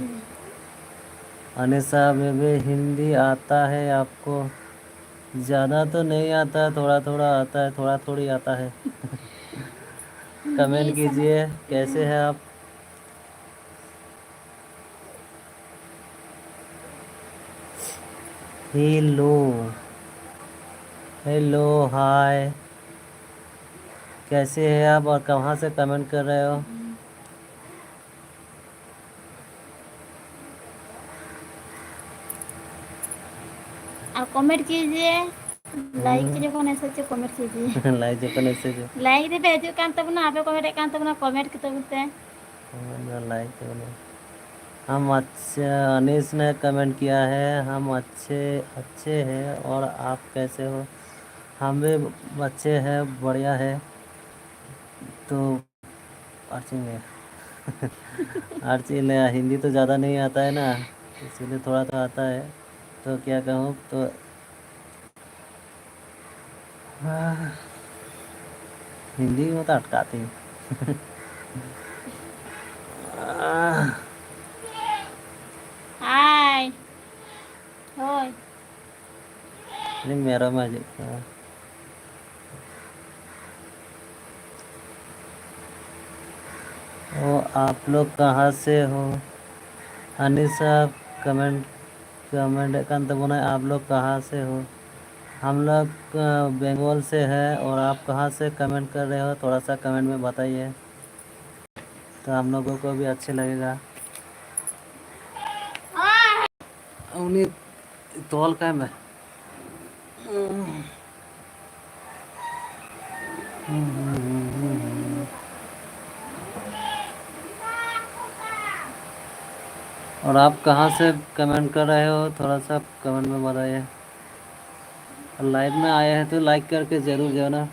अनिशा बेबी, हिंदी आता है आपको? ज़्यादा तो नहीं आता है, थोड़ा थोड़ा आता है, थोड़ा थोड़ी आता है। कमेंट कीजिए, कैसे हैं आप? हेलो, हेलो, हाय, कैसे हैं आप और कहाँ से कमेंट कर रहे हो? आप कमेंट कीजिए, लाइक जब ऐसा जो कमेंट कीजिए। लाइक ᱡᱚᱠᱷᱚᱱ ᱮᱥᱮ ᱡᱚ ᱞᱟᱭᱤᱠ ᱫᱮᱯᱮ ᱦᱤᱡᱩᱜ ᱠᱟᱱ ᱛᱟᱵᱚᱱᱟ, ᱟᱯᱮ ᱠᱚᱢᱮᱱᱴ ᱮᱫ ᱠᱟᱱ ᱛᱟᱵᱚᱱᱟ, ᱠᱚᱢᱮᱱᱴ ᱠᱟᱛᱮ ᱵᱚᱱᱛᱮ᱾ ᱦᱮᱸ, ᱞᱟᱭᱤᱠ ᱛᱟᱵᱚᱱᱟ᱾ हम अच्छे, अनीस ने कमेंट किया है, हम अच्छे, अच्छे हैं और आप कैसे हो? हम भी अच्छे हैं, बढ़िया है। तो अर्चिंग है। अर्चिंग, हिंदी तो ज़्यादा नहीं आता है ना, इसीलिए थोड़ा तो आता है। तो क्या कहूँ, तो हाँ, हिंदी में तो अटकाती हूँ। ᱦᱟᱭ᱾ ᱦᱳᱭ᱾ ᱩᱱᱤ ᱢᱮᱨᱚᱢᱮ ᱦᱤᱡᱩᱜ ᱠᱟᱱᱟ᱾ ओ, आप लोग कहाँ से हो? अनिशा कमेंट, कमेंट ᱮᱫ ᱠᱟᱱ ᱛᱟᱵᱚᱱᱟᱭ, आप लोग कहाँ से हो? हम लोग, अ, बंगाल से हैं और आप कहाँ से कमेंट कर रहे हो? थोड़ा सा कमेंट में बताइए, तो हम लोगों को भी अच्छे लगेगा। ᱩᱱᱤ ᱛᱚᱞ ᱠᱟᱭ ᱢᱮ᱾ और आप कहाँ से कमेंट कर रहे हो, थोड़ा सा कमेंट में बताइए। लाइव में आए हैं तो लाइक करके जरूर जाना।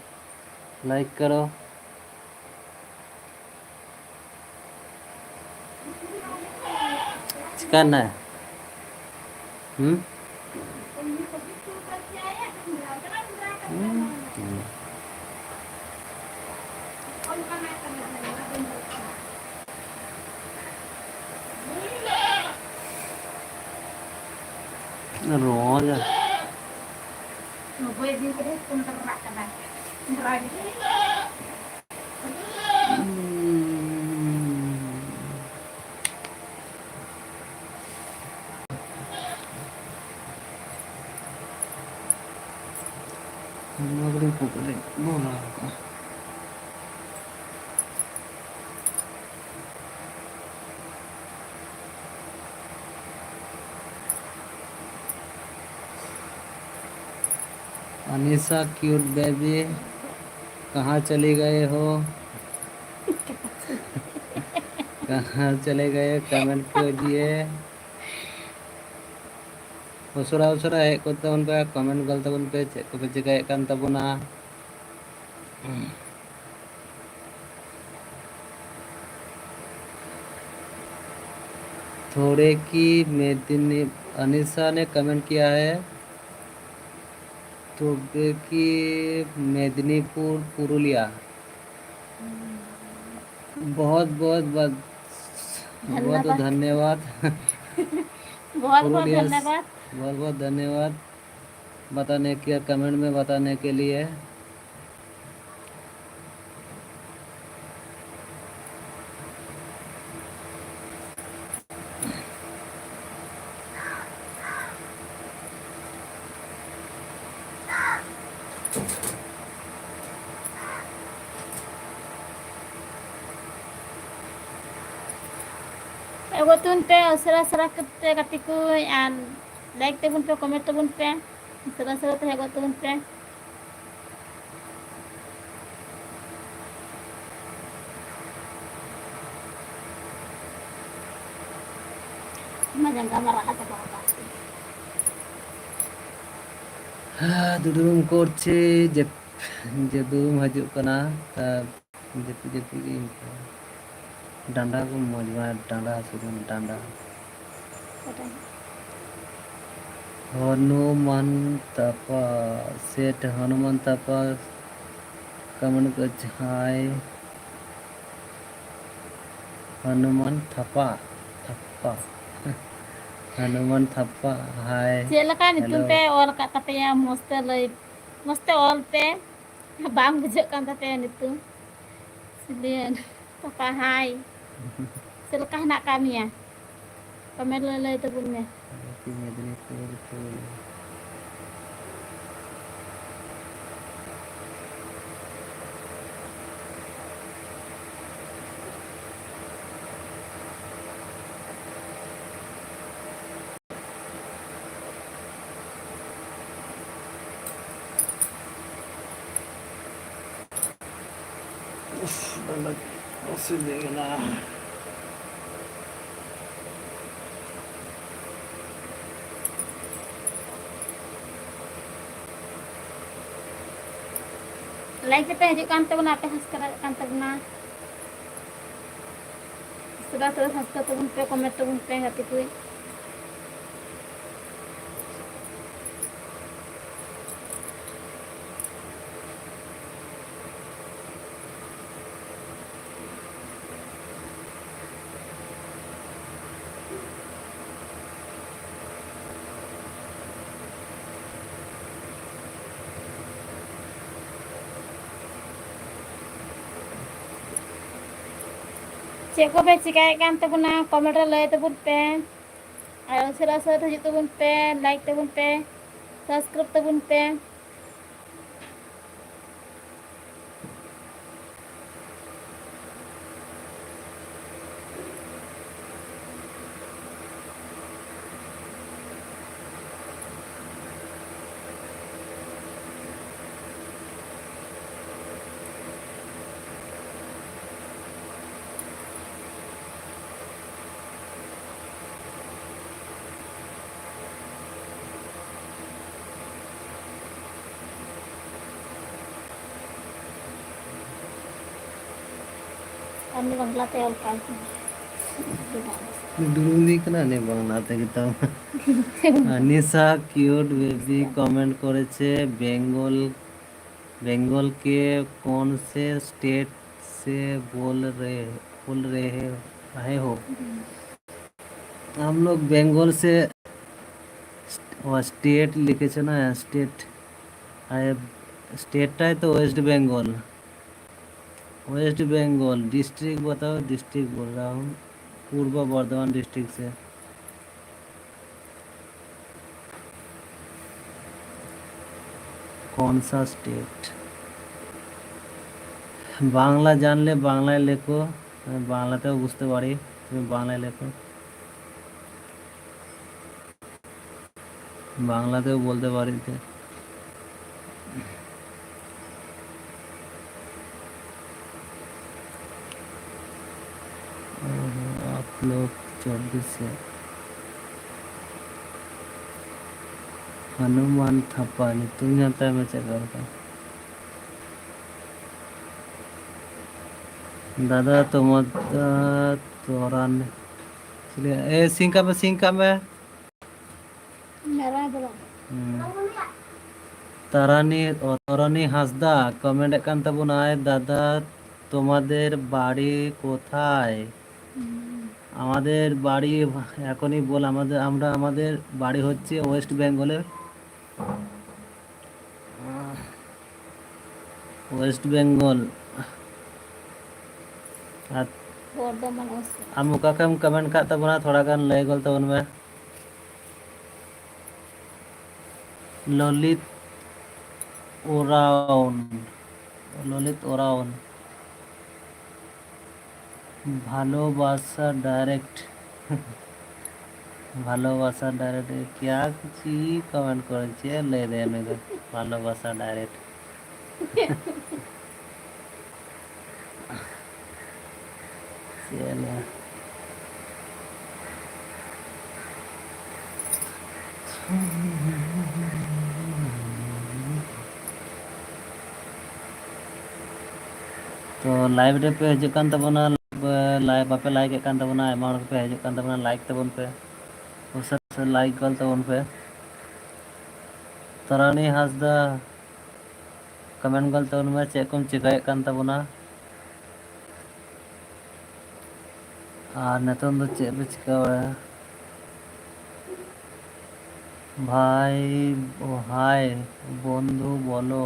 लाइक करो। चिकन है। हम्म। हम्म। रोज। ᱱᱚᱣᱟ ᱜᱮᱞᱤᱧ ᱯᱚᱠᱮᱴ ᱨᱮ ᱵᱷᱚᱨᱟᱣ ᱠᱟᱜᱼᱟ᱾ अनिशा क्यूट बेबी, कहाँ चली गए हो? कहाँ चले गए? कमेंट कीजिए। ᱩᱥᱟᱹᱨᱟ ᱩᱥᱟᱹᱨᱟ ᱦᱮᱡ ᱠᱚᱜ ᱛᱟᱵᱚᱱ ᱯᱮ, ᱠᱚᱢᱮᱱᱴ ᱜᱚᱫ ᱛᱟᱵᱚᱱ ᱯᱮ, ᱪᱮᱫ ᱠᱚᱯᱮ ᱪᱤᱠᱟᱹᱭᱮᱫ ᱠᱟᱱ ᱛᱟᱵᱚᱱᱟ᱾ थोड़े की मेदिनी, अनिशा ने कमेंट किया है, थोड़े की मेदिनीपुर पुरुलिया। बहुत बहुत बहुत बहुत धन्यवाद। बहुत बहुत पुरुलिया से धन्यवाद। बहुत बहुत धन्यवाद बताने के, कमेंट में बताने के लिए। ᱮᱜᱳ ᱛᱟᱵᱚᱱ ᱯᱮ ᱩᱥᱟᱹᱨᱟ ᱩᱥᱟᱹᱨᱟ ᱠᱟᱛᱮ ᱜᱟᱛᱮ ᱠᱚ, ᱟᱨ ᱞᱟᱭᱤᱠ ᱛᱟᱵᱚᱱ ᱯᱮ, ᱠᱚᱢᱮᱱᱴ ᱛᱟᱵᱚᱱ ᱯᱮ, ᱩᱥᱟᱹᱨᱟ ᱩᱥᱟᱹᱨᱟ ᱛᱮ ᱮᱜᱳ ᱛᱟᱵᱚᱱ ᱯᱮ᱾ ᱢᱟ ᱡᱟᱸᱜᱟ ᱢᱟ ᱨᱟᱲᱟ ᱪᱟᱵᱟ ᱟᱠᱟᱫ ᱛᱤᱧ᱾ ᱫᱩᱫᱩᱢ ᱠᱚᱨᱪᱮ ᱡᱟᱹᱯ-, ᱡᱟᱹᱫᱩᱢ ᱦᱤᱡᱩᱜ ᱠᱟᱱᱟ᱾ ᱟᱨ ᱡᱟᱹᱯᱤᱫ ᱡᱟᱹᱯᱤᱫ ᱜᱮ ᱤᱱᱠᱟᱹ᱾ ᱰᱟᱸᱰᱟ ᱠᱚ ᱢᱚᱡᱽ ᱵᱟᱝ, ᱰᱟᱸᱰᱟ ᱦᱟᱹᱥᱩ ᱠᱟᱱᱟ, ᱰᱟᱸᱰᱟ᱾ ᱚᱠᱟᱴᱟᱜ? ᱦᱚᱱᱩᱢᱟᱱ ᱛᱟᱯᱟ, ᱥᱮᱴ ᱦᱚᱱᱩᱢᱟᱱ ᱛᱟᱯᱟ, ᱠᱟᱢᱟᱱ ᱠᱚ ᱡᱟᱦᱟᱸᱭ᱾ ᱦᱚᱱᱩᱢᱟᱱ ᱛᱷᱟᱯᱟ, ᱛᱷᱟᱯᱟ᱾ ᱦᱚᱱᱩᱢᱟᱱ ᱛᱷᱟᱯᱟ, ᱦᱟᱭ᱾ ᱪᱮᱫ ᱞᱮᱠᱟ ᱧᱩᱛᱩᱢ ᱦᱮᱞᱳ᱾ ᱯᱮ ᱚᱞ ᱟᱠᱟᱫ ᱛᱟᱯᱮᱭᱟ? ᱢᱚᱡᱽ ᱛᱮ ᱞᱟᱹᱭ, ᱢᱚᱡᱽ ᱛᱮ ᱚᱞ ᱯᱮ᱾ ᱵᱟᱝ ᱵᱩᱡᱷᱟᱹᱜ ᱠᱟᱱ ᱛᱟᱯᱮᱭᱟ ᱧᱩᱛᱩᱢ᱾ ᱥᱤᱞᱤᱭᱟᱹᱱ ᱛᱷᱟᱯᱟ, ᱦᱟᱭ᱾ ᱪᱮᱫ ᱞᱮᱠᱟ ᱦᱮᱱᱟᱜ ᱟᱠᱟᱫ ᱢᱮᱭᱟ? ᱠᱚᱢᱮᱱᱴ ᱨᱮ ᱞᱟᱹᱭ ᱛᱟᱵᱚᱱ ᱢᱮ᱾ ᱢᱮᱫᱽᱱᱤᱯᱩᱨ ᱠᱷᱚᱱ᱾ ᱩᱯᱷ, ᱰᱟᱸᱰᱟ ᱦᱟᱹᱥᱩ ᱤᱫᱤ ᱠᱟᱱᱟ᱾ ᱞᱟᱭᱤᱵᱷ ᱨᱮᱯᱮ ᱦᱤᱡᱩᱜ ᱠᱟᱱ ᱛᱟᱵᱚᱱᱟ, ᱟᱯᱮ ᱦᱚᱸ ᱥᱟᱵᱥᱠᱨᱟᱭᱤᱵ ᱠᱟᱱ ᱛᱟᱵᱚᱱᱟ᱾ ᱥᱟᱵᱥᱠᱨᱟᱭᱤᱵ ᱛᱟᱵᱚᱱ ᱯᱮ, ᱠᱚᱢᱮᱱᱴ ᱛᱟᱵᱚᱱ ᱯᱮ ᱜᱟᱛᱮ ᱠᱚ᱾ ᱪᱮᱫ ᱠᱚᱯᱮ ᱪᱮᱠᱟᱭᱮᱫ ᱠᱟᱱ ᱛᱟᱵᱚᱱᱟ, ᱠᱚᱢᱮᱱᱴ ᱨᱮ ᱞᱟᱹᱭ ᱛᱟᱵᱚᱱ ᱯᱮ᱾ ᱟᱨ ᱩᱥᱟᱹᱨᱟ ᱩᱥᱟᱹᱨᱟ ᱦᱤᱡᱩᱜ ᱛᱟᱵᱚᱱ ᱯᱮ, ᱞᱟᱭᱤᱠ ᱛᱟᱵᱚᱱ ᱯᱮ, ᱥᱟᱵᱥᱠᱨᱟᱭᱤᱵ ᱛᱟᱵᱚᱱ ᱯᱮ᱾ আমি বাংলাতে অল পাই। ᱰᱩᱲᱩᱵᱤᱧ ᱠᱟᱱᱟ ᱱᱤᱭᱟᱹ ᱵᱟᱝᱞᱟ ᱛᱮᱜᱮ ᱛᱟᱢ᱾ ᱟᱨ ᱱᱤᱥᱟ ᱠᱤᱭᱩᱴ ᱵᱮᱵᱤ ᱠᱚᱢᱮᱱᱴ ᱠᱚᱨᱮ ᱪᱮ ᱵᱮᱝᱜᱚᱞ, ᱵᱮᱝᱜᱚᱞ ᱠᱮ ᱠᱚᱱ ᱥᱮ ᱥᱴᱮᱴ ᱥᱮ ᱵᱳᱞ ᱨᱮ, ᱵᱳᱞ ᱨᱮ ᱦᱮ, ᱟᱦᱮ ᱦᱳ? हम लोग बंगाल से, ও, স্টেট লিখেছে না, স্টেট। আরে, স্টেটটাই তো West Bengal. West Bengal, district बताओ, डिस्ट्रिक्ट बोल रहा हूँ, पूर्व बर्धमान डिस्ट्रिक्ट से। कौन सा स्टेट? বাংলা জানলে বাংলায় লেখো, আমি বাংলাতেও বুঝতে পারি, তুমি বাংলায় লেখো। বাংলাতেও বলতে পারি যে, ᱳᱦᱳ, आप लोग ᱪᱚᱵᱵᱤᱥ ᱥᱮ ᱦᱚᱱᱩᱢᱟᱱ ᱛᱷᱟᱯᱟ ᱧᱩᱛᱩᱢ ᱧᱮᱞ ᱛᱟᱭ ᱢᱮ ᱪᱮᱫ ᱞᱮᱠᱟ᱾ ᱫᱟᱫᱟ ᱛᱚᱢᱟ, ᱛᱚᱨᱟᱱ, ᱪᱤᱞᱤ? ᱮ, ᱥᱤᱝ ᱠᱟᱜ ᱢᱮ, ᱥᱤᱝ ᱠᱟᱜ ᱢᱮ᱾ ᱦᱩᱸ᱾ ᱛᱟᱨᱟᱱᱤ, ᱚ, ᱛᱚᱨᱟᱱᱤ ᱦᱟᱸᱥᱫᱟ ᱠᱚᱢᱮᱱᱴ ᱮᱫ ᱠᱟᱱ ᱛᱟᱵᱚᱱᱟᱭ, "ᱫᱟᱫᱟ, তোমাদের বাড়ি কোথায়?" হুম। আমাদের বাড়ি, এখনই বল, আমাদের, আমরা, আমাদের বাড়ি হচ্ছে ওয়েস্ট বেঙ্গলের, ওয়েস্ট বেঙ্গল। ᱟᱨ ᱵᱚᱨᱫᱷᱚᱢᱟᱱ ᱚᱥᱴ᱾ ᱟᱢ ᱚᱠᱟ ᱠᱷᱚᱱᱮᱢ ᱠᱚᱢᱮᱱᱴ ᱠᱟᱜ ᱛᱟᱵᱚᱱᱟ, ᱛᱷᱚᱲᱟ ᱜᱟᱱ ᱞᱟᱹᱭ ᱜᱚᱫ ᱛᱟᱵᱚᱱ ᱢᱮ᱾ ᱞᱚᱞᱤᱛ ᱳᱨᱟᱣᱱ, ᱞᱚᱞᱤᱛ ᱳᱨᱟᱣᱱ, ᱵᱷᱟᱞᱳᱵᱟᱥᱟ ᱰᱟᱭᱨᱮᱠᱴ᱾ ᱵᱷᱟᱞᱳᱵᱟᱥᱟ ᱰᱟᱭᱨᱮᱠᱴ, ᱠᱮᱭᱟ ᱠᱩᱪᱤ ᱠᱚᱢᱮᱱᱴ ᱠᱚᱨᱮ ᱪᱮᱫ ᱞᱟᱹᱭ ᱫᱟᱭ ᱱᱩᱭ ᱫᱚ? ᱵᱷᱟᱞᱳᱵᱟᱥᱟ ᱰᱟᱭᱨᱮᱠᱴ᱾ ᱪᱮᱫ ᱞᱟᱹᱭᱟ? ᱛᱚ, live ᱨᱮᱯᱮ ᱦᱤᱡᱩᱜ ᱠᱟᱱ ᱛᱟᱵᱚᱱᱟ, live ᱵᱟᱯᱮ like ᱮᱫ ᱠᱟᱱ ᱛᱟᱵᱚᱱᱟ, ᱟᱭᱢᱟ ᱦᱚᱲ ᱜᱮᱯᱮ ᱦᱤᱡᱩᱜ ᱠᱟᱱ ᱛᱟᱵᱚᱱᱟ, like ᱛᱟᱵᱚᱱ ᱯᱮ, ᱩᱥᱟᱹᱨᱟ ᱩᱥᱟᱹᱨᱟ like ᱜᱚᱞ ᱛᱟᱵᱚᱱ ᱯᱮ᱾ ᱛᱟᱨᱟᱱᱤ ᱦᱟᱸᱥᱫᱟ, comment ᱜᱚᱞ ᱛᱟᱵᱚᱱ ᱢᱮ, ᱪᱮᱫ ᱠᱚᱢ ᱪᱤᱠᱟᱹᱭᱮᱫ ᱠᱟᱱ ᱛᱟᱵᱚᱱᱟ? ᱟᱨ ᱱᱤᱛᱚᱝ ᱫᱚ ᱪᱮᱫ ᱯᱮ ᱪᱤᱠᱟᱹ ᱵᱟᱲᱟᱭᱟ? ভাই, ও হাই বন্ধু, বলো।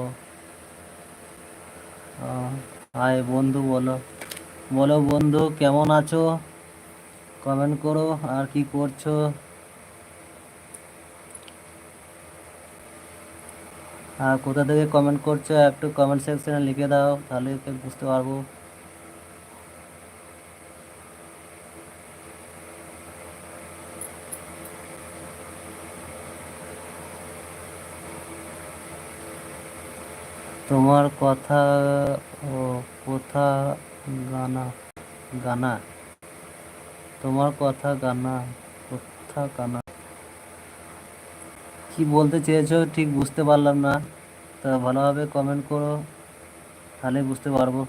আহ, হাই বন্ধু, বলো। বলো বন্ধু, কেমন আছো? কমেন্ট করো, আর কি করছো? আর কোথা থেকে কমেন্ট করছো, একটু কমেন্ট সেকশনে লিখে দাও, তাহলে একটু বুঝতে পারবো। তোমার কথা, ও, কথা গানা, গানা। তোমার কথা গানা, কথা গানা। কি বলতে চেয়েছো ঠিক বুঝতে পারলাম না, তো ভালোভাবে কমেন্ট করো, তাহলে বুঝতে পারবো।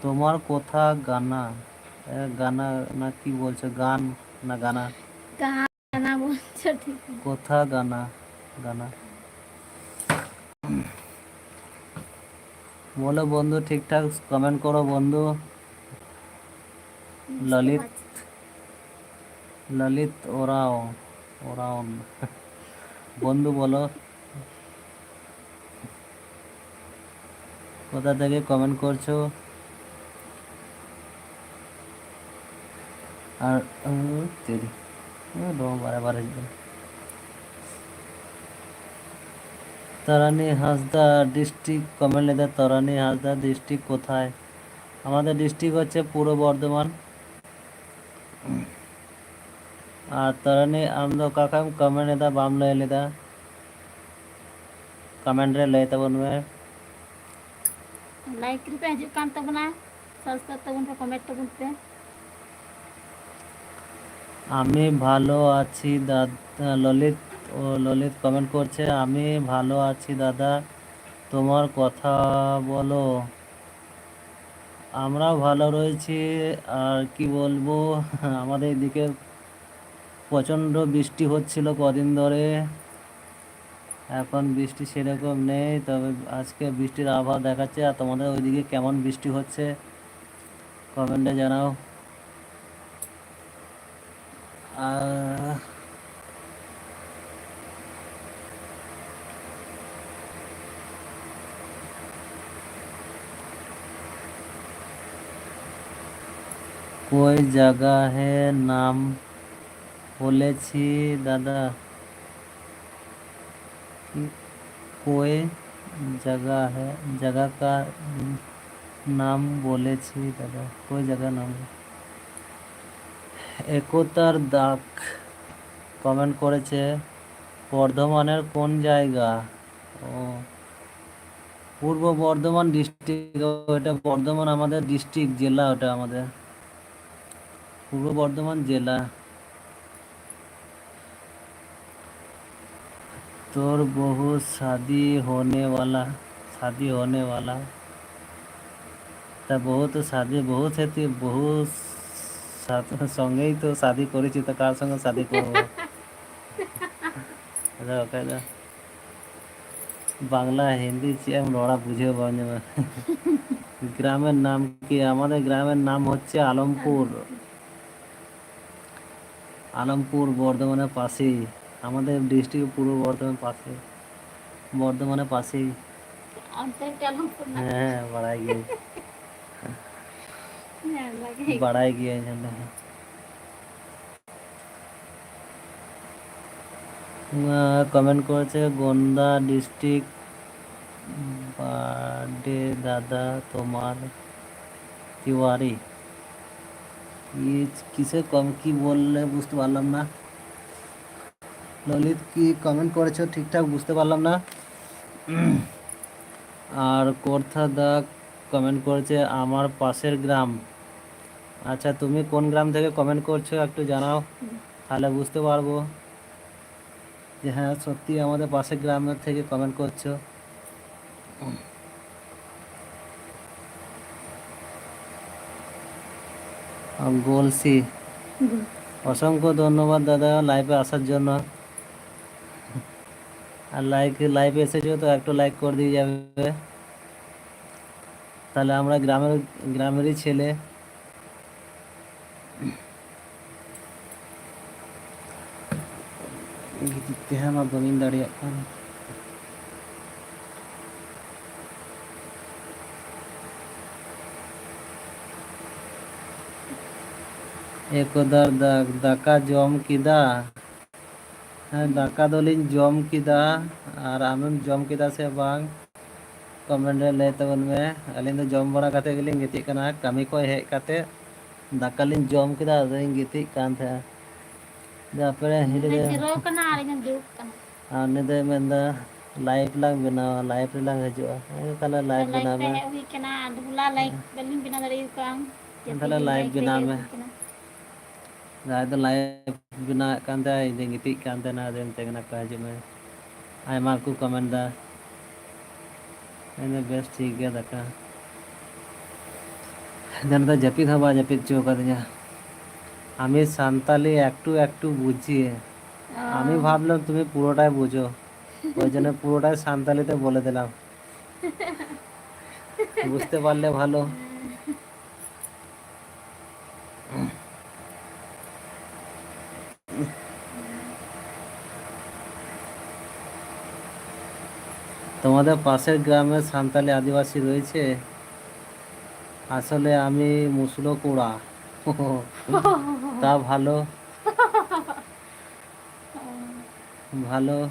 তোমার কথা গানা, এ, গানা না কি বলছো, গান না গানা? গানা বলছো ঠিক। কথা গানা, গানা। বলো বন্ধু, ঠিকঠাক কমেন্ট করো বন্ধু। বুঝতে ললিত, পারছি। ললিত ওরাও, ওরাওন। বন্ধু বলো, কোথা থেকে কমেন্ট করছো? আর, ᱩᱸ, ᱛᱮᱨᱤ᱾ ᱩᱸ, ᱫᱚ ᱵᱟᱨᱮ ᱵᱟᱨᱮ ᱦᱤᱡᱩᱜ ᱠᱟᱱᱟ᱾ ᱛᱟᱨᱟᱱᱤ ᱦᱟᱸᱥᱫᱟ ᱰᱤᱥᱴᱨᱤᱠᱴ ᱠᱚᱢᱮᱱᱴ ᱞᱮᱫᱟ, ᱛᱟᱨᱟᱱᱤ ᱦᱟᱸᱥᱫᱟ ᱰᱤᱥᱴᱨᱤᱠᱴ ᱠᱳᱛᱷᱟᱭ? আমাদের ডিস্ট্রিক্ট হচ্ছে পূর্ব বর্ধমান। ᱟᱨ ᱛᱟᱨᱟᱱᱤ, ᱟᱢ ᱫᱚ ᱚᱠᱟ ᱠᱷᱚᱱ ᱮᱢ ᱠᱚᱢᱮᱱᱴ ᱮᱫᱟ, ᱵᱟᱢ ᱞᱟᱹᱭ ᱞᱮᱫᱟ? ᱠᱚᱢᱮᱱᱴ ᱨᱮ ᱞᱟᱹᱭ ᱛᱟᱵᱚᱱ ᱢᱮ᱾ ᱞᱟᱭᱤᱠ ᱨᱮᱯᱮ ᱦᱤᱡᱩᱜ ᱠᱟᱱ ᱛᱟᱵᱚᱱᱟ, ᱥᱟᱵᱥᱠᱨᱟᱭᱤᱵ ᱛᱟᱵᱚᱱ ᱯᱮ, ᱠᱚᱢᱮᱱᱴ ᱛᱟᱵᱚᱱ ᱯᱮ᱾ আমি ভালো আছি দাদা, ললিত, ও ললিত কমেন্ট করছে, "আমি ভালো আছি দাদা, তোমার কথা বলো।" আমরাও ভালো রয়েছি। আর কি বলবো, আমাদের এদিকে প্রচণ্ড বৃষ্টি হচ্ছিল কদিন ধরে, এখন বৃষ্টি সেরকম নেই। তবে আজকে বৃষ্টির আবহাওয়া দেখাচ্ছে। আর তোমাদের ওইদিকে কেমন বৃষ্টি হচ্ছে, কমেন্টে জানাও। আর कोई जगह है नाम बोलेছি দাদা? कोई जगह है, जगह का नाम बोलेছি দাদা? कोई जगह नाम। একতার দাগ কমেন্ট করেছে, বর্ধমানের কোন জায়গা? ও, পূর্ব বর্ধমান ডিস্ট্রিক্ট। ওটা বর্ধমান আমাদের ডিস্ট্রিক্ট, জেলা ওটা আমাদের, পূর্ব বর্ধমান জেলা। তোর বহু শাদি হোনে ওয়ালা, শাদি হোনে ওয়ালা। তা বহু তো শাদি, বহু সাথে, বহু সাথ-, সঙ্গেই তো শাদি করেছি, তো কার সঙ্গে শাদি করবো? আচ্ছা, ওকে দা। বাংলা, হিন্দি ᱪᱮᱫ ᱮᱢ ᱨᱚᱲᱟ, ᱵᱩᱡᱷᱟᱹᱣ ᱵᱟᱝ ᱧᱟᱢᱟ᱾ গ্রামের নাম কি? আমাদের গ্রামের নাম হচ্ছে আলমপুর। আলমপুর বর্ধমানের পাশেই, আমাদের ডিস্ট্রিক্ট পূর্ব বর্ধমান পাশে, বর্ধমানের পাশেই। ᱚᱱᱛᱮ ᱢᱤᱫᱴᱟᱝ ᱟᱞᱚᱢᱯᱩᱨ ᱢᱮᱱᱟᱜᱼᱟ᱾ ᱦᱮᱸ, ᱵᱟᱲᱟᱭ ᱜᱤᱭᱟᱹᱧ᱾ ᱦᱮᱸ, ᱵᱷᱟᱜᱮ᱾ ᱵᱟᱲᱟᱭ ᱜᱤᱭᱟᱹᱧ ᱚᱸᱰᱮ᱾ ᱠᱚᱢᱮᱱᱴ ᱠᱚᱨᱮ ᱜᱳᱱᱰᱟ ᱰᱤᱥᱴ্রিক্ট বাড়ি দাদা তোমার তিওয়ারি। ये কিসে কম কি বললে বুঝতে পারলাম না। ললিত কি কমেন্ট করেছো ঠিকঠাক বুঝতে পারলাম না। আর কোর্থা দা কমেন্ট করেছে আমার পাশের গ্রাম। আচ্ছা, তুমি কোন গ্রাম থেকে কমেন্ট করছো একটু জানাও, তাহলে বুঝতে পারবো যে হ্যাঁ, সত্যি আমাদের পাশের গ্রামের থেকে কমেন্ট করছো। গোলসি। অসংখ্য ধন্যবাদ দাদা, লাইভে আসার জন্য। আর লাইক, লাইভে এসেছো তো একটু লাইক করে দিয়ে যাবে। তাহলে আমরা গ্রামের, গ্রামেরই ছেলে। ᱜᱤᱛᱤᱡ ᱛᱟᱦᱮᱸ ᱢᱟ ᱵᱟᱹᱧ ᱫᱟᱲᱮᱭᱟᱜ ᱠᱟᱱ᱾ ᱮᱠᱚᱫᱟᱨ ᱫᱟ, ᱫᱟᱠᱟ ᱡᱚᱢ ᱠᱮᱫᱟ? ᱦᱮᱸ, ᱫᱟᱠᱟ ᱫᱚᱞᱤᱧ ᱡᱚᱢ ᱠᱮᱫᱟ᱾ ᱟᱨ ᱟᱢᱮᱢ ᱡᱚᱢ ᱠᱮᱫᱟ ᱥᱮ ᱵᱟᱝ, ᱠᱚᱢᱮᱱᱴ ᱨᱮ ᱞᱟᱹᱭ ᱛᱟᱵᱚᱱ ᱢᱮ᱾ ᱟᱹᱞᱤᱧ ᱫᱚ ᱡᱚᱢ ᱵᱟᱲᱟ ᱠᱟᱛᱮ ᱜᱮᱞᱤᱧ ᱜᱤᱛᱤᱡ ᱠᱟᱱᱟ, ᱠᱟᱹᱢᱤ ᱠᱷᱚᱱ ᱦᱮᱡ ᱠᱟᱛᱮ ᱫᱟᱠᱟ ᱞᱤᱧ ᱡᱚᱢ ᱠᱮᱫᱟ, ᱟᱫᱚᱧ ᱜᱤᱛᱤᱡ ᱠᱟᱱ ᱛᱟᱦᱮᱸᱫ᱾ ᱟᱫᱚ ᱟᱯᱮ ᱦᱤᱞᱤ ᱫᱚ ᱡᱤᱨᱟᱹᱣ ᱠᱟᱱᱟ ᱟᱨ ᱤᱧ ᱫᱩᱲᱩᱵ ᱠᱟᱱᱟ᱾ ᱟᱨ ᱩᱱᱤ ᱫᱚᱭ ᱢᱮᱱᱫᱟ, "ᱞᱟᱭᱤᱵᱷ ᱞᱟᱝ ᱵᱮᱱᱟᱣᱟ, ᱞᱟᱭᱤᱵᱷ ᱨᱮᱞᱟᱝ ᱦᱤᱡᱩᱜᱼᱟ᱾" ᱦᱮᱸ, ᱛᱟᱦᱞᱮ ᱞᱟᱭᱤᱵᱷ ᱞᱟᱭᱤᱵᱷ ᱵᱮᱱᱟᱣ ᱯᱮ ᱢᱮ᱾ ᱦᱮᱡ ᱦᱩᱭ ᱠᱟᱱᱟ, ᱟᱨ ᱦᱚᱞᱟ ᱞᱟᱭᱤᱵᱷ ᱵᱟᱹᱞᱤᱧ ᱵᱮᱱᱟᱣ ᱫᱟᱲᱮ ᱠᱟᱣᱫᱟ᱾ ᱛᱟᱦᱞᱮ ᱞᱟᱭᱤᱵᱷ ᱵᱮᱱᱟᱣ ᱢᱮ᱾ ᱡᱟᱦᱟᱸᱭ ᱫᱚ ᱞᱟᱭᱤᱵᱷ ᱵᱮᱱᱟᱣᱮᱫ ᱠᱟᱱ ᱛᱟᱦᱮᱸᱫ, ᱤᱧ ᱫᱚᱧ ᱜᱤᱛᱤᱡ ᱠᱟᱱ ᱛᱟᱦᱮᱱᱟ, ᱟᱫᱚᱧ ᱢᱮᱛᱟᱭ ᱠᱟᱱᱟ, "ᱦᱤᱡᱩᱜ ᱢᱮ᱾" ᱟᱭᱢᱟ ᱠᱚ ᱠᱚᱢᱮᱱᱴ ᱫᱟ᱾ ᱢᱮᱱᱫᱟ, "ᱵᱮᱥ, ᱴᱷᱤᱠ ᱜᱮᱭᱟ ᱫᱟᱠᱟ᱾" ᱮᱱᱠᱷᱟᱱ ᱫᱚ ᱡᱟᱹᱯᱤᱫ ᱦᱚᱸ ᱵᱟᱭ ᱡᱟᱹᱯᱤᱫ ᱦᱚᱪᱚ ᱟᱠᱟᱫᱤᱧᱟ᱾ আমি সান্তালি একটু একটু বুঝি। ᱚ᱾ আমি ভাবলাম তুমি পুরোটাই বুঝো, ওই জন্য পুরোটাই সান্তালিতে বলে দিলাম। বুঝতে পারলে ভালো। তোমাদের পাশের গ্রামে সান্তালি আদিবাসী রয়েছে? আসলে আমি মুসলো কুড়া। তা ভালো। ভালো।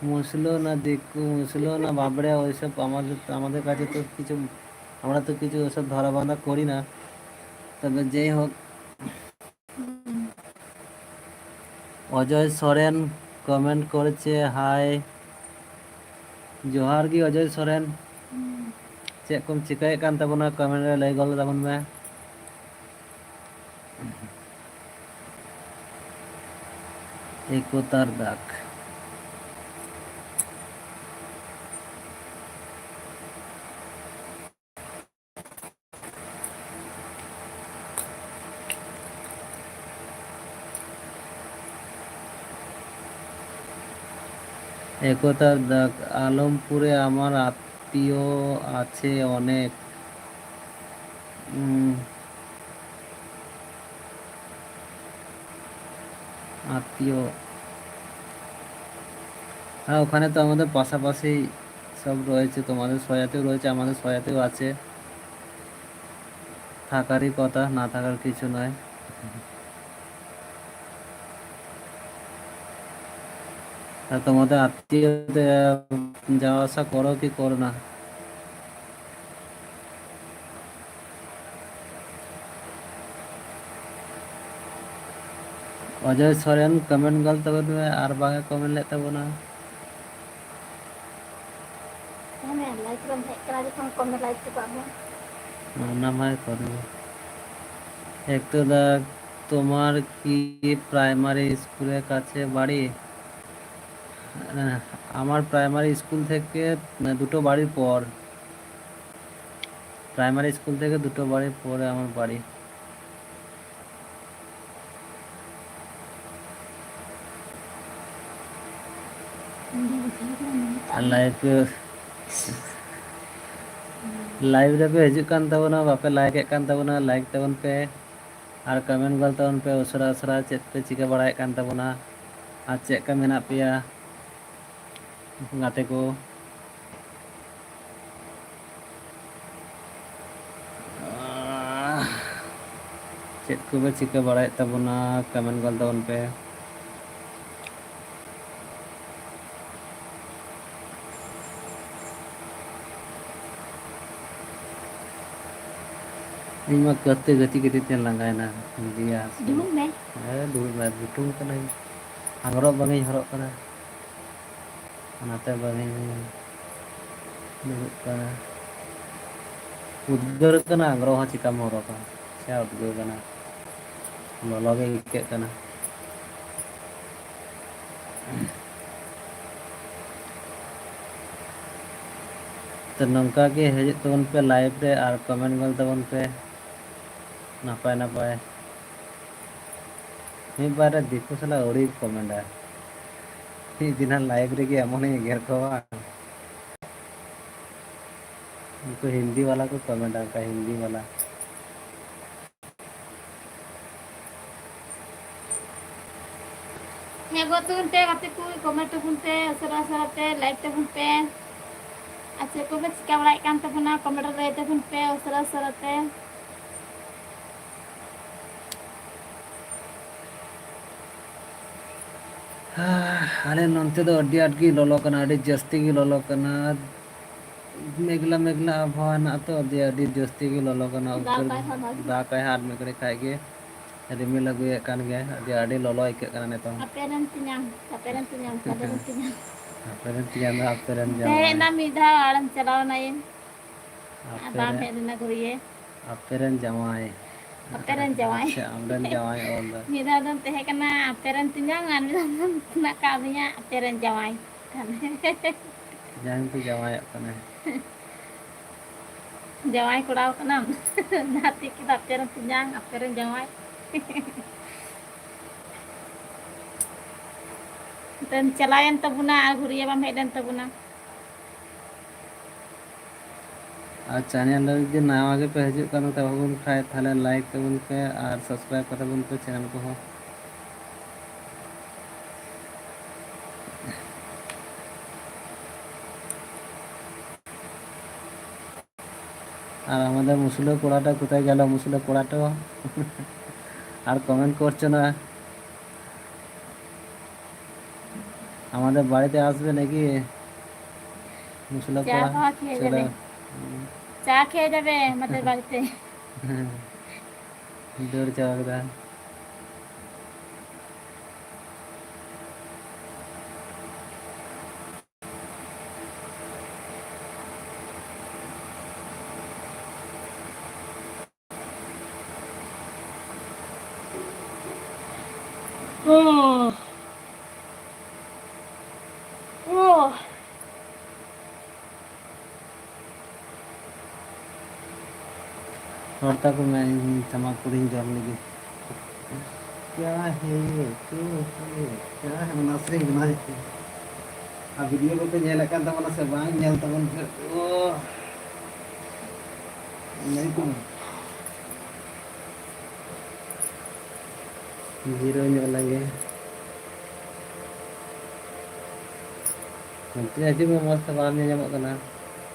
মুসলো না দিকু, মুসলো না বাবড়ে, ওইসব আমাদের, আমাদের কাছে তো কিছু, আমরা তো কিছু ওসব ধরা বাঁধা করি না। তবে যেই হোক, অজয় সরেন কমেন্ট করেছে, হাই। ᱡᱚᱦᱟᱨ ᱜᱮ ᱚᱡᱚᱭ ᱥᱚᱨᱮᱱ᱾ ᱦᱩᱸ᱾ ᱪᱮᱫ ᱠᱚᱢ ᱪᱤᱠᱟᱹᱭᱮᱫ ᱠᱟᱱ ᱛᱟᱵᱚᱱᱟ, ᱠᱚᱢᱮᱱᱴ ᱨᱮ ᱞᱟᱹᱭ ᱜᱚᱫ ᱛᱟᱵᱚᱱ ᱢᱮ᱾ ᱮᱠᱚᱛᱟᱨ ᱫᱟᱜᱽ᱾ একতার দাগ, আলমপুরে আমার আত্মীয় আছে অনেক। উম, আত্মীয়। হ্যাঁ, ওখানে তো আমাদের পাশাপাশি সব রয়েছে, তোমাদের সয়াতেও রয়েছে, আমাদের সয়াতেও আছে। থাকারই কথা, না থাকার কিছু নয়। তা তোমাদের আত্মীয়তে যাওয়া আসা করো কি করো না? ᱚᱡᱚᱭ ᱥᱚᱨᱮᱱ ᱠᱚᱢᱮᱱᱴ ᱜᱚᱞ ᱛᱟᱵᱚᱱ ᱢᱮ, ᱟᱨ ᱵᱟᱝ ᱮ ᱠᱚᱢᱮᱱᱴ ᱞᱮᱫ ᱛᱟᱵᱚᱱᱟ᱾ ᱦᱮᱸ, ᱞᱟᱭᱤᱵᱷ ᱨᱮᱢ ᱦᱮᱡ ᱠᱟᱱᱟ ᱡᱚᱠᱷᱚᱱ ᱠᱚᱢᱮᱱᱴ ᱞᱟᱭᱤᱵᱷ ᱦᱚᱴᱚ ᱠᱟᱜ ᱢᱮ᱾ ᱚᱱᱟ ᱢᱟᱭ ᱠᱚᱨᱮ᱾ একতা দা, তোমার কি প্রাইমারি স্কুলের কাছে বাড়ি? আহ, আমার প্রাইমারি স্কুল থেকে, আহ, দুটো বাড়ির পর। প্রাইমারি স্কুল থেকে দুটো বাড়ির পরে আমার বাড়ি। ᱟᱨ ᱞᱟᱭᱤᱵᱷ, ᱞᱟᱭᱤᱵᱷ ᱨᱮᱯᱮ ᱦᱤᱡᱩᱜ ᱠᱟᱱ ᱛᱟᱵᱚᱱᱟ, ᱵᱟᱯᱮ ᱞᱟᱭᱤᱠ ᱮᱫ ᱠᱟᱱ ᱛᱟᱵᱚᱱᱟ, ᱞᱟᱭᱤᱠ ᱛᱟᱵᱚᱱ ᱯᱮ ᱟᱨ ᱠᱚᱢᱮᱱᱴ ᱜᱚᱞ ᱛᱟᱵᱚᱱ ᱯᱮ᱾ ᱩᱥᱟᱹᱨᱟ ᱩᱥᱟᱹᱨᱟ ᱪᱮᱫ ᱯᱮ ᱪᱤᱠᱟᱹ ᱵᱟᱲᱟᱭᱮᱫ ᱠᱟᱱ ᱛᱟᱵᱚᱱᱟ ᱟᱨ ᱪᱮᱫ ᱞᱮᱠᱟ ᱢᱮᱱᱟᱜ ᱯᱮᱭᱟ ᱜᱟᱛᱮ ᱠᱚ? ᱪᱮᱫ ᱠᱚᱯᱮ ᱪᱤᱠᱟᱹ ᱵᱟᱲᱟᱭᱮᱫ ᱛᱟᱵᱚᱱᱟ? ᱠᱚᱢᱮᱱᱴ ᱜᱚᱞ ᱛᱟᱵᱚᱱ ᱯᱮ᱾ ᱤᱧ ᱢᱟ ᱠᱟᱹᱛᱮ ᱜᱟᱛᱮ ᱜᱟᱛᱮ ᱛᱮ ᱞᱟᱸᱜᱟᱭᱮᱱᱟ᱾ ᱫᱩᱲᱩᱵ ᱢᱮ᱾ ᱦᱮᱸ, ᱫᱩᱲᱩᱵ ᱢᱮ, ᱜᱩᱴᱩᱝ ᱠᱟᱹᱱᱟᱹᱧ᱾ ᱟᱝᱨᱚᱵ ᱵᱟᱝ ᱤᱧ ᱦᱚᱨᱚᱜ ᱠᱟᱱᱟ, ᱚᱱᱟᱛᱮ ᱵᱟᱝ ᱤᱧ ᱫᱩᱲᱩᱵ ᱠᱟᱱᱟ᱾ ᱩᱫᱽᱜᱟᱹᱨ ᱠᱟᱱᱟ, ᱟᱝᱨᱚᱵ ᱦᱚᱸ ᱪᱤᱠᱟᱢ ᱦᱚᱨᱚᱜᱟ? ᱥᱮ ᱩᱫᱽᱜᱟᱹᱨ ᱠᱟᱱᱟ, ᱞᱚᱞᱚ ᱜᱮ ᱟᱹᱭᱠᱟᱹᱜ ᱠᱟᱱᱟ᱾ ᱛᱚ, ᱱᱚᱝᱠᱟ ᱜᱮ ᱦᱤᱡᱩᱜ ᱛᱟᱵᱚᱱ ᱯᱮ ᱞᱟᱭᱤᱵᱷ ᱨᱮ ᱟᱨ ᱠᱚᱢᱮᱱᱴ ᱜᱚᱞ ᱛᱟᱵᱚᱱ ᱯᱮ ᱱᱟᱯᱟᱭ ᱱᱟᱯᱟᱭ᱾ ᱢᱤᱫ ᱵᱟᱨ ᱨᱮ ᱫᱤᱠᱩ ᱥᱟᱞᱟᱜ ᱟᱹᱣᱲᱤ ᱠᱚ ᱠᱚᱢᱮᱱᱴᱟ᱾ ᱢᱤᱫ ᱫᱤᱱ ᱦᱟᱸᱜ live ᱨᱮᱜᱮ ᱮᱢᱚᱱᱤᱧ ᱮᱜᱮᱨ ᱠᱚᱣᱟ ᱵᱟᱝ᱾ ᱩᱱᱠᱩ ᱦᱤᱱᱫᱤ ᱵᱟᱞᱟ ᱠᱚ comment ᱟ, ᱚᱱᱠᱟ ᱦᱤᱱᱫᱤ ᱵᱟᱞᱟ᱾ ᱦᱮᱸ, ᱜᱚ ᱛᱟᱵᱚᱱ ᱯᱮ, ᱜᱟᱛᱮ ᱠᱚ, comment ᱛᱟᱵᱚᱱ ᱯᱮ, ᱩᱥᱟᱹᱨᱟ ᱩᱥᱟᱹᱨᱟ ᱛᱮ, like ᱛᱟᱵᱚᱱ ᱯᱮ᱾ ᱟᱨ ᱪᱮᱫ ᱠᱚᱯᱮ ᱪᱤᱠᱟ ᱵᱟᱲᱟᱭᱮᱫ ᱠᱟᱱ ᱛᱟᱵᱚᱱᱟ, comment ᱨᱮ ᱞᱟᱹᱭ ᱛᱟᱵᱚᱱ ᱯᱮ, ᱩᱥᱟᱹᱨᱟ ᱩᱥᱟᱹᱨᱟ ᱛᱮ᱾ ᱟᱞᱮ ᱱᱚᱱᱛᱮ ᱫᱚ ᱟᱹᱰᱤ ᱟᱸᱴ ᱜᱮ ᱞᱚᱞᱚ ᱠᱟᱱᱟ, ᱟᱹᱰᱤ ᱡᱟᱹᱥᱛᱤ ᱜᱮ ᱞᱚᱞᱚ ᱠᱟᱱᱟ᱾ ᱢᱮᱜᱷᱞᱟ ᱢᱮᱜᱷᱞᱟ ᱟᱵᱚᱦᱟᱣᱟ ᱦᱮᱱᱟᱜ ᱛᱚ, ᱟᱹᱰᱤ, ᱟᱹᱰᱤ ᱡᱟᱹᱥᱛᱤ ᱜᱮ ᱞᱚᱞᱚ ᱠᱟᱱᱟ᱾ ᱫᱟᱜ ᱩᱫᱽᱜᱟᱹᱨ ᱠᱟᱭ ᱦᱟᱸᱜ ᱱᱚᱜᱼᱚᱭ᱾ ᱫᱟᱜ ᱠᱟᱭ ᱦᱟᱸᱜ ᱟᱨ ᱢᱤᱫ ᱜᱷᱟᱹᱲᱤᱡ ᱠᱷᱟᱡ ᱜᱮ ᱨᱤᱢᱤᱞ ᱟᱹᱜᱩᱭᱮᱫ ᱠᱟᱱ ᱜᱮᱭᱟ᱾ ᱟᱹᱰᱤ, ᱟᱹᱰᱤ ᱞᱚᱞᱚ ᱟᱹᱭᱠᱟᱹᱜ ᱠᱟᱱᱟ ᱱᱤᱛᱚᱝ᱾ ᱟᱯᱮ ᱨᱮᱱ ᱛᱮᱧᱟᱝ, ᱟᱯᱮ ᱨᱮᱱ ᱛᱮᱧᱟᱝ, ᱟᱯᱮ ᱨᱮᱱ ᱛᱮᱧᱟᱝ᱾ ᱟᱯᱮ ᱨᱮᱱ ᱛᱮᱧᱟᱝ ᱫᱚ ᱟᱯᱮ ᱨᱮᱱ ᱦᱮᱡ ᱡᱟᱶᱟᱭ᱾ ᱮᱱᱟ ᱢᱤᱫ ᱫᱷᱟᱣ ᱟᱨᱮᱢ ᱪᱟᱞᱟᱣ ᱮᱱᱟᱭᱮᱢ᱾ ᱟᱨ ᱟᱯᱮ ᱵᱟᱢ ᱨᱮᱱ, ᱦᱮᱡ ᱞᱮᱱᱟ ᱜᱷᱩᱨᱤᱭᱟᱹ᱾ ᱟᱯᱮ ᱨᱮᱱ ᱡᱟᱶᱟᱭ᱾ ᱟᱯᱮ ᱨᱮᱱ ᱡᱟᱶᱟᱭ᱾ ᱟᱪᱪᱷᱟ, ᱟᱢ ᱨᱮᱱ ᱡᱟᱶᱟᱭ ᱚᱞ ᱫᱟ᱾ ᱢᱤᱫ ᱫᱷᱟᱣ ᱫᱚᱢ ᱛᱟᱦᱮᱸ ᱠᱟᱱᱟ ᱟᱯᱮ ᱨᱮᱱ ᱛᱮᱧᱟᱝ, ᱟᱨ ᱢᱤᱫ ᱫᱷᱟᱣ ᱫᱚᱢ ᱢᱮᱱᱟᱜ ᱠᱟᱜ ᱢᱮᱭᱟ ᱟᱯᱮ ᱨᱮᱱ ᱡᱟᱶᱟᱭ᱾ ᱛᱮᱧᱟᱝ ᱫᱚ ᱡᱟᱶᱟᱭᱚᱜ ᱠᱟᱱᱟᱭ᱾ ᱡᱟᱶᱟᱭ ᱠᱚᱲᱟᱣ ᱠᱟᱱᱟᱢ᱾ ᱡᱟᱦᱟᱸ ᱛᱤ ᱠᱮᱫᱟ ᱟᱯᱮ ᱨᱮᱱ ᱛᱮᱧᱟᱝ, ᱟᱯᱮ ᱨᱮᱱ ᱡᱟᱶᱟᱭ᱾ ᱛᱮᱢ ᱪᱟᱞᱟᱣᱮᱱ ᱛᱟᱵᱚᱱᱟ ᱟᱨ ᱜᱷᱩᱨᱤᱭᱟᱹ ᱵᱟᱢ ᱦᱮᱡ ᱞᱮᱱ ᱛᱟᱵᱚᱱᱟ᱾ ᱟᱨ channel ᱨᱮ ᱡᱩᱫᱤ ᱱᱟᱣᱟ ᱜᱮᱯᱮ ᱦᱤᱡᱩᱜ ᱠᱟᱱ ᱛᱟᱵᱚᱱ ᱠᱷᱟᱡ, ᱛᱟᱦᱞᱮ like ᱛᱟᱵᱚᱱ ᱯᱮ ᱟᱨ subscribe ᱠᱟᱛᱟ ᱵᱚᱱ ᱯᱮ channel ᱠᱚᱦᱚᱸ᱾ আর আমাদের মুসলো কোড়াটা কোথায় গেল? মুসলো কোড়াটা। আর comment করছো না। আমাদের বাড়িতে আসবে নাকি? মুসলো চা কোড়া। খাওয়া খেয়ে চলো। যাবে। চা খেয়ে যাবে আমাদের বাড়িতে। দৌড় চাওয়া কথা। ᱳ᱾ ᱳ᱾ ᱦᱚᱲ ᱛᱟᱠᱚ ᱢᱮ, ᱤᱧ ᱛᱷᱟᱢᱟᱠᱩᱨᱤᱧ ᱡᱚᱢ ᱞᱮᱜᱮ᱾ क्या है ये? क्यों है? क्या है? ᱚᱱᱟ ᱥᱮᱨᱮᱧ ᱵᱮᱱᱟᱣ ᱦᱩᱭᱩᱜ ᱠᱟᱱᱟ᱾ ᱟᱨ ᱵᱷᱤᱰᱤᱭᱳ ᱠᱚᱯᱮ ᱧᱮᱞᱮᱫ ᱠᱟᱱ ᱛᱟᱵᱚᱱᱟ ᱥᱮ ᱵᱟᱝ? ᱧᱮᱞ ᱛᱟᱵᱚᱱ ᱯᱮ᱾ ᱳ᱾ ᱞᱟᱹᱭ ᱠᱚ᱾ ᱡᱤᱨᱟᱹᱣ ᱧᱚᱜ ᱞᱮᱱ ᱜᱮ᱾ ᱦᱟᱱᱛᱮ ᱦᱤᱡᱩᱜ ᱢᱮ, ᱢᱚᱡᱽ ᱛᱮ ᱵᱟᱢ ᱧᱮᱞ ᱧᱟᱢᱚᱜ ᱠᱟᱱᱟ᱾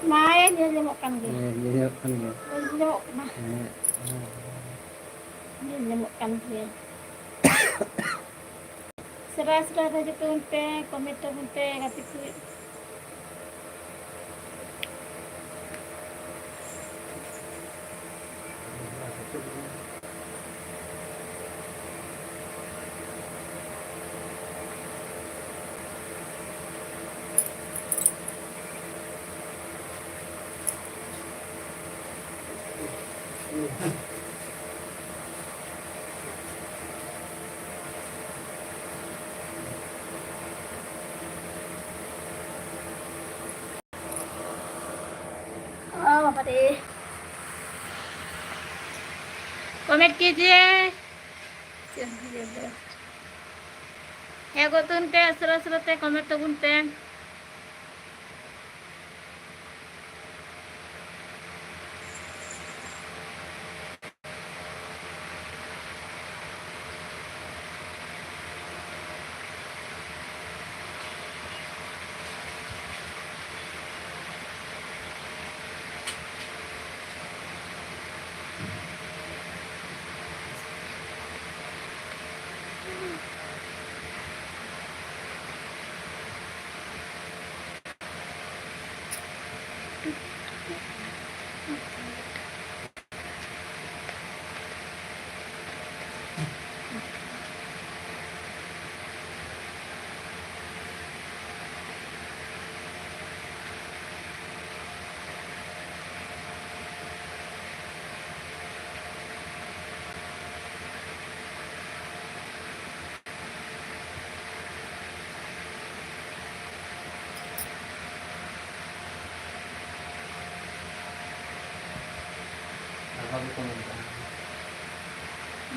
ᱵᱟᱭ ᱧᱮᱞ ᱧᱟᱢᱚᱜ ᱠᱟᱱ ᱜᱮᱭᱟ᱾ ᱦᱮᱸ, ᱧᱮᱞ ᱧᱟᱢᱚᱜ ᱠᱟᱱ ᱜᱮᱭᱟ᱾ ᱧᱮᱞ ᱧᱟᱢᱚᱜ ᱠᱟᱱᱟ᱾ ᱦᱮᱸ, ᱦᱮᱸ᱾ ᱧᱮᱞ ᱧᱟᱢᱚᱜ ᱠᱟᱱ ᱜᱮᱭᱟ᱾ ᱥᱮᱨᱟ ᱥᱮᱨᱟ ᱨᱮ ᱡᱚᱛᱚ ᱯᱮ ᱠᱚᱢᱮᱱᱴ ᱛᱟᱵᱚᱱ ᱯᱮ ᱜᱟᱛᱮ ᱠᱚ᱾ ओ बाबा रे। कमेंट कीजिए। ᱦᱮᱡ ᱜᱚᱫ ᱛᱟᱵᱚᱱ ᱯᱮ, ᱩᱥᱟᱹᱨᱟ ᱩᱥᱟᱹᱨᱟ ᱛᱮ ᱠᱚᱢᱮᱱᱴ ᱛᱟᱵᱚᱱ ᱯᱮ᱾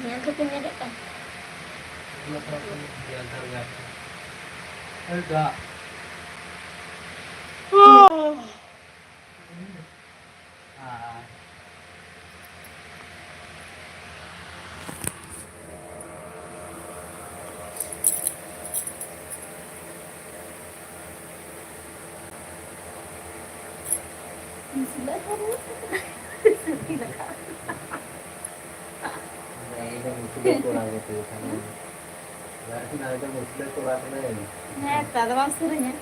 ᱧᱮᱞ ᱫᱚᱯᱮ ᱧᱮᱞᱮᱫ ᱠᱟᱱ᱾ ᱧᱮᱞ ᱫᱟᱨᱜᱟ᱾ ᱟᱨ ᱫᱟᱜ᱾ ᱟᱨ ᱢᱩᱥᱞᱟᱹ ᱠᱚ ᱨᱩᱣᱟᱹᱜ ᱠᱟᱱᱟ᱾ ᱥᱟᱹᱨᱤ ᱞᱮᱠᱟ᱾ ᱮᱠᱫᱚᱢ ᱢᱩᱥᱞᱟᱹ ᱠᱚᱲᱟ ᱜᱮ ᱛᱚᱵᱮ ᱠᱷᱟᱱ᱾ ᱮᱠᱫᱚᱢ ᱢᱩᱥᱞᱟᱹ ᱠᱚᱲᱟ ᱠᱟᱱᱟᱭ᱾ ᱦᱮᱸ, ᱛᱚ ᱟᱫᱚ ᱵᱟᱢ ᱥᱮᱨᱮᱧᱟ?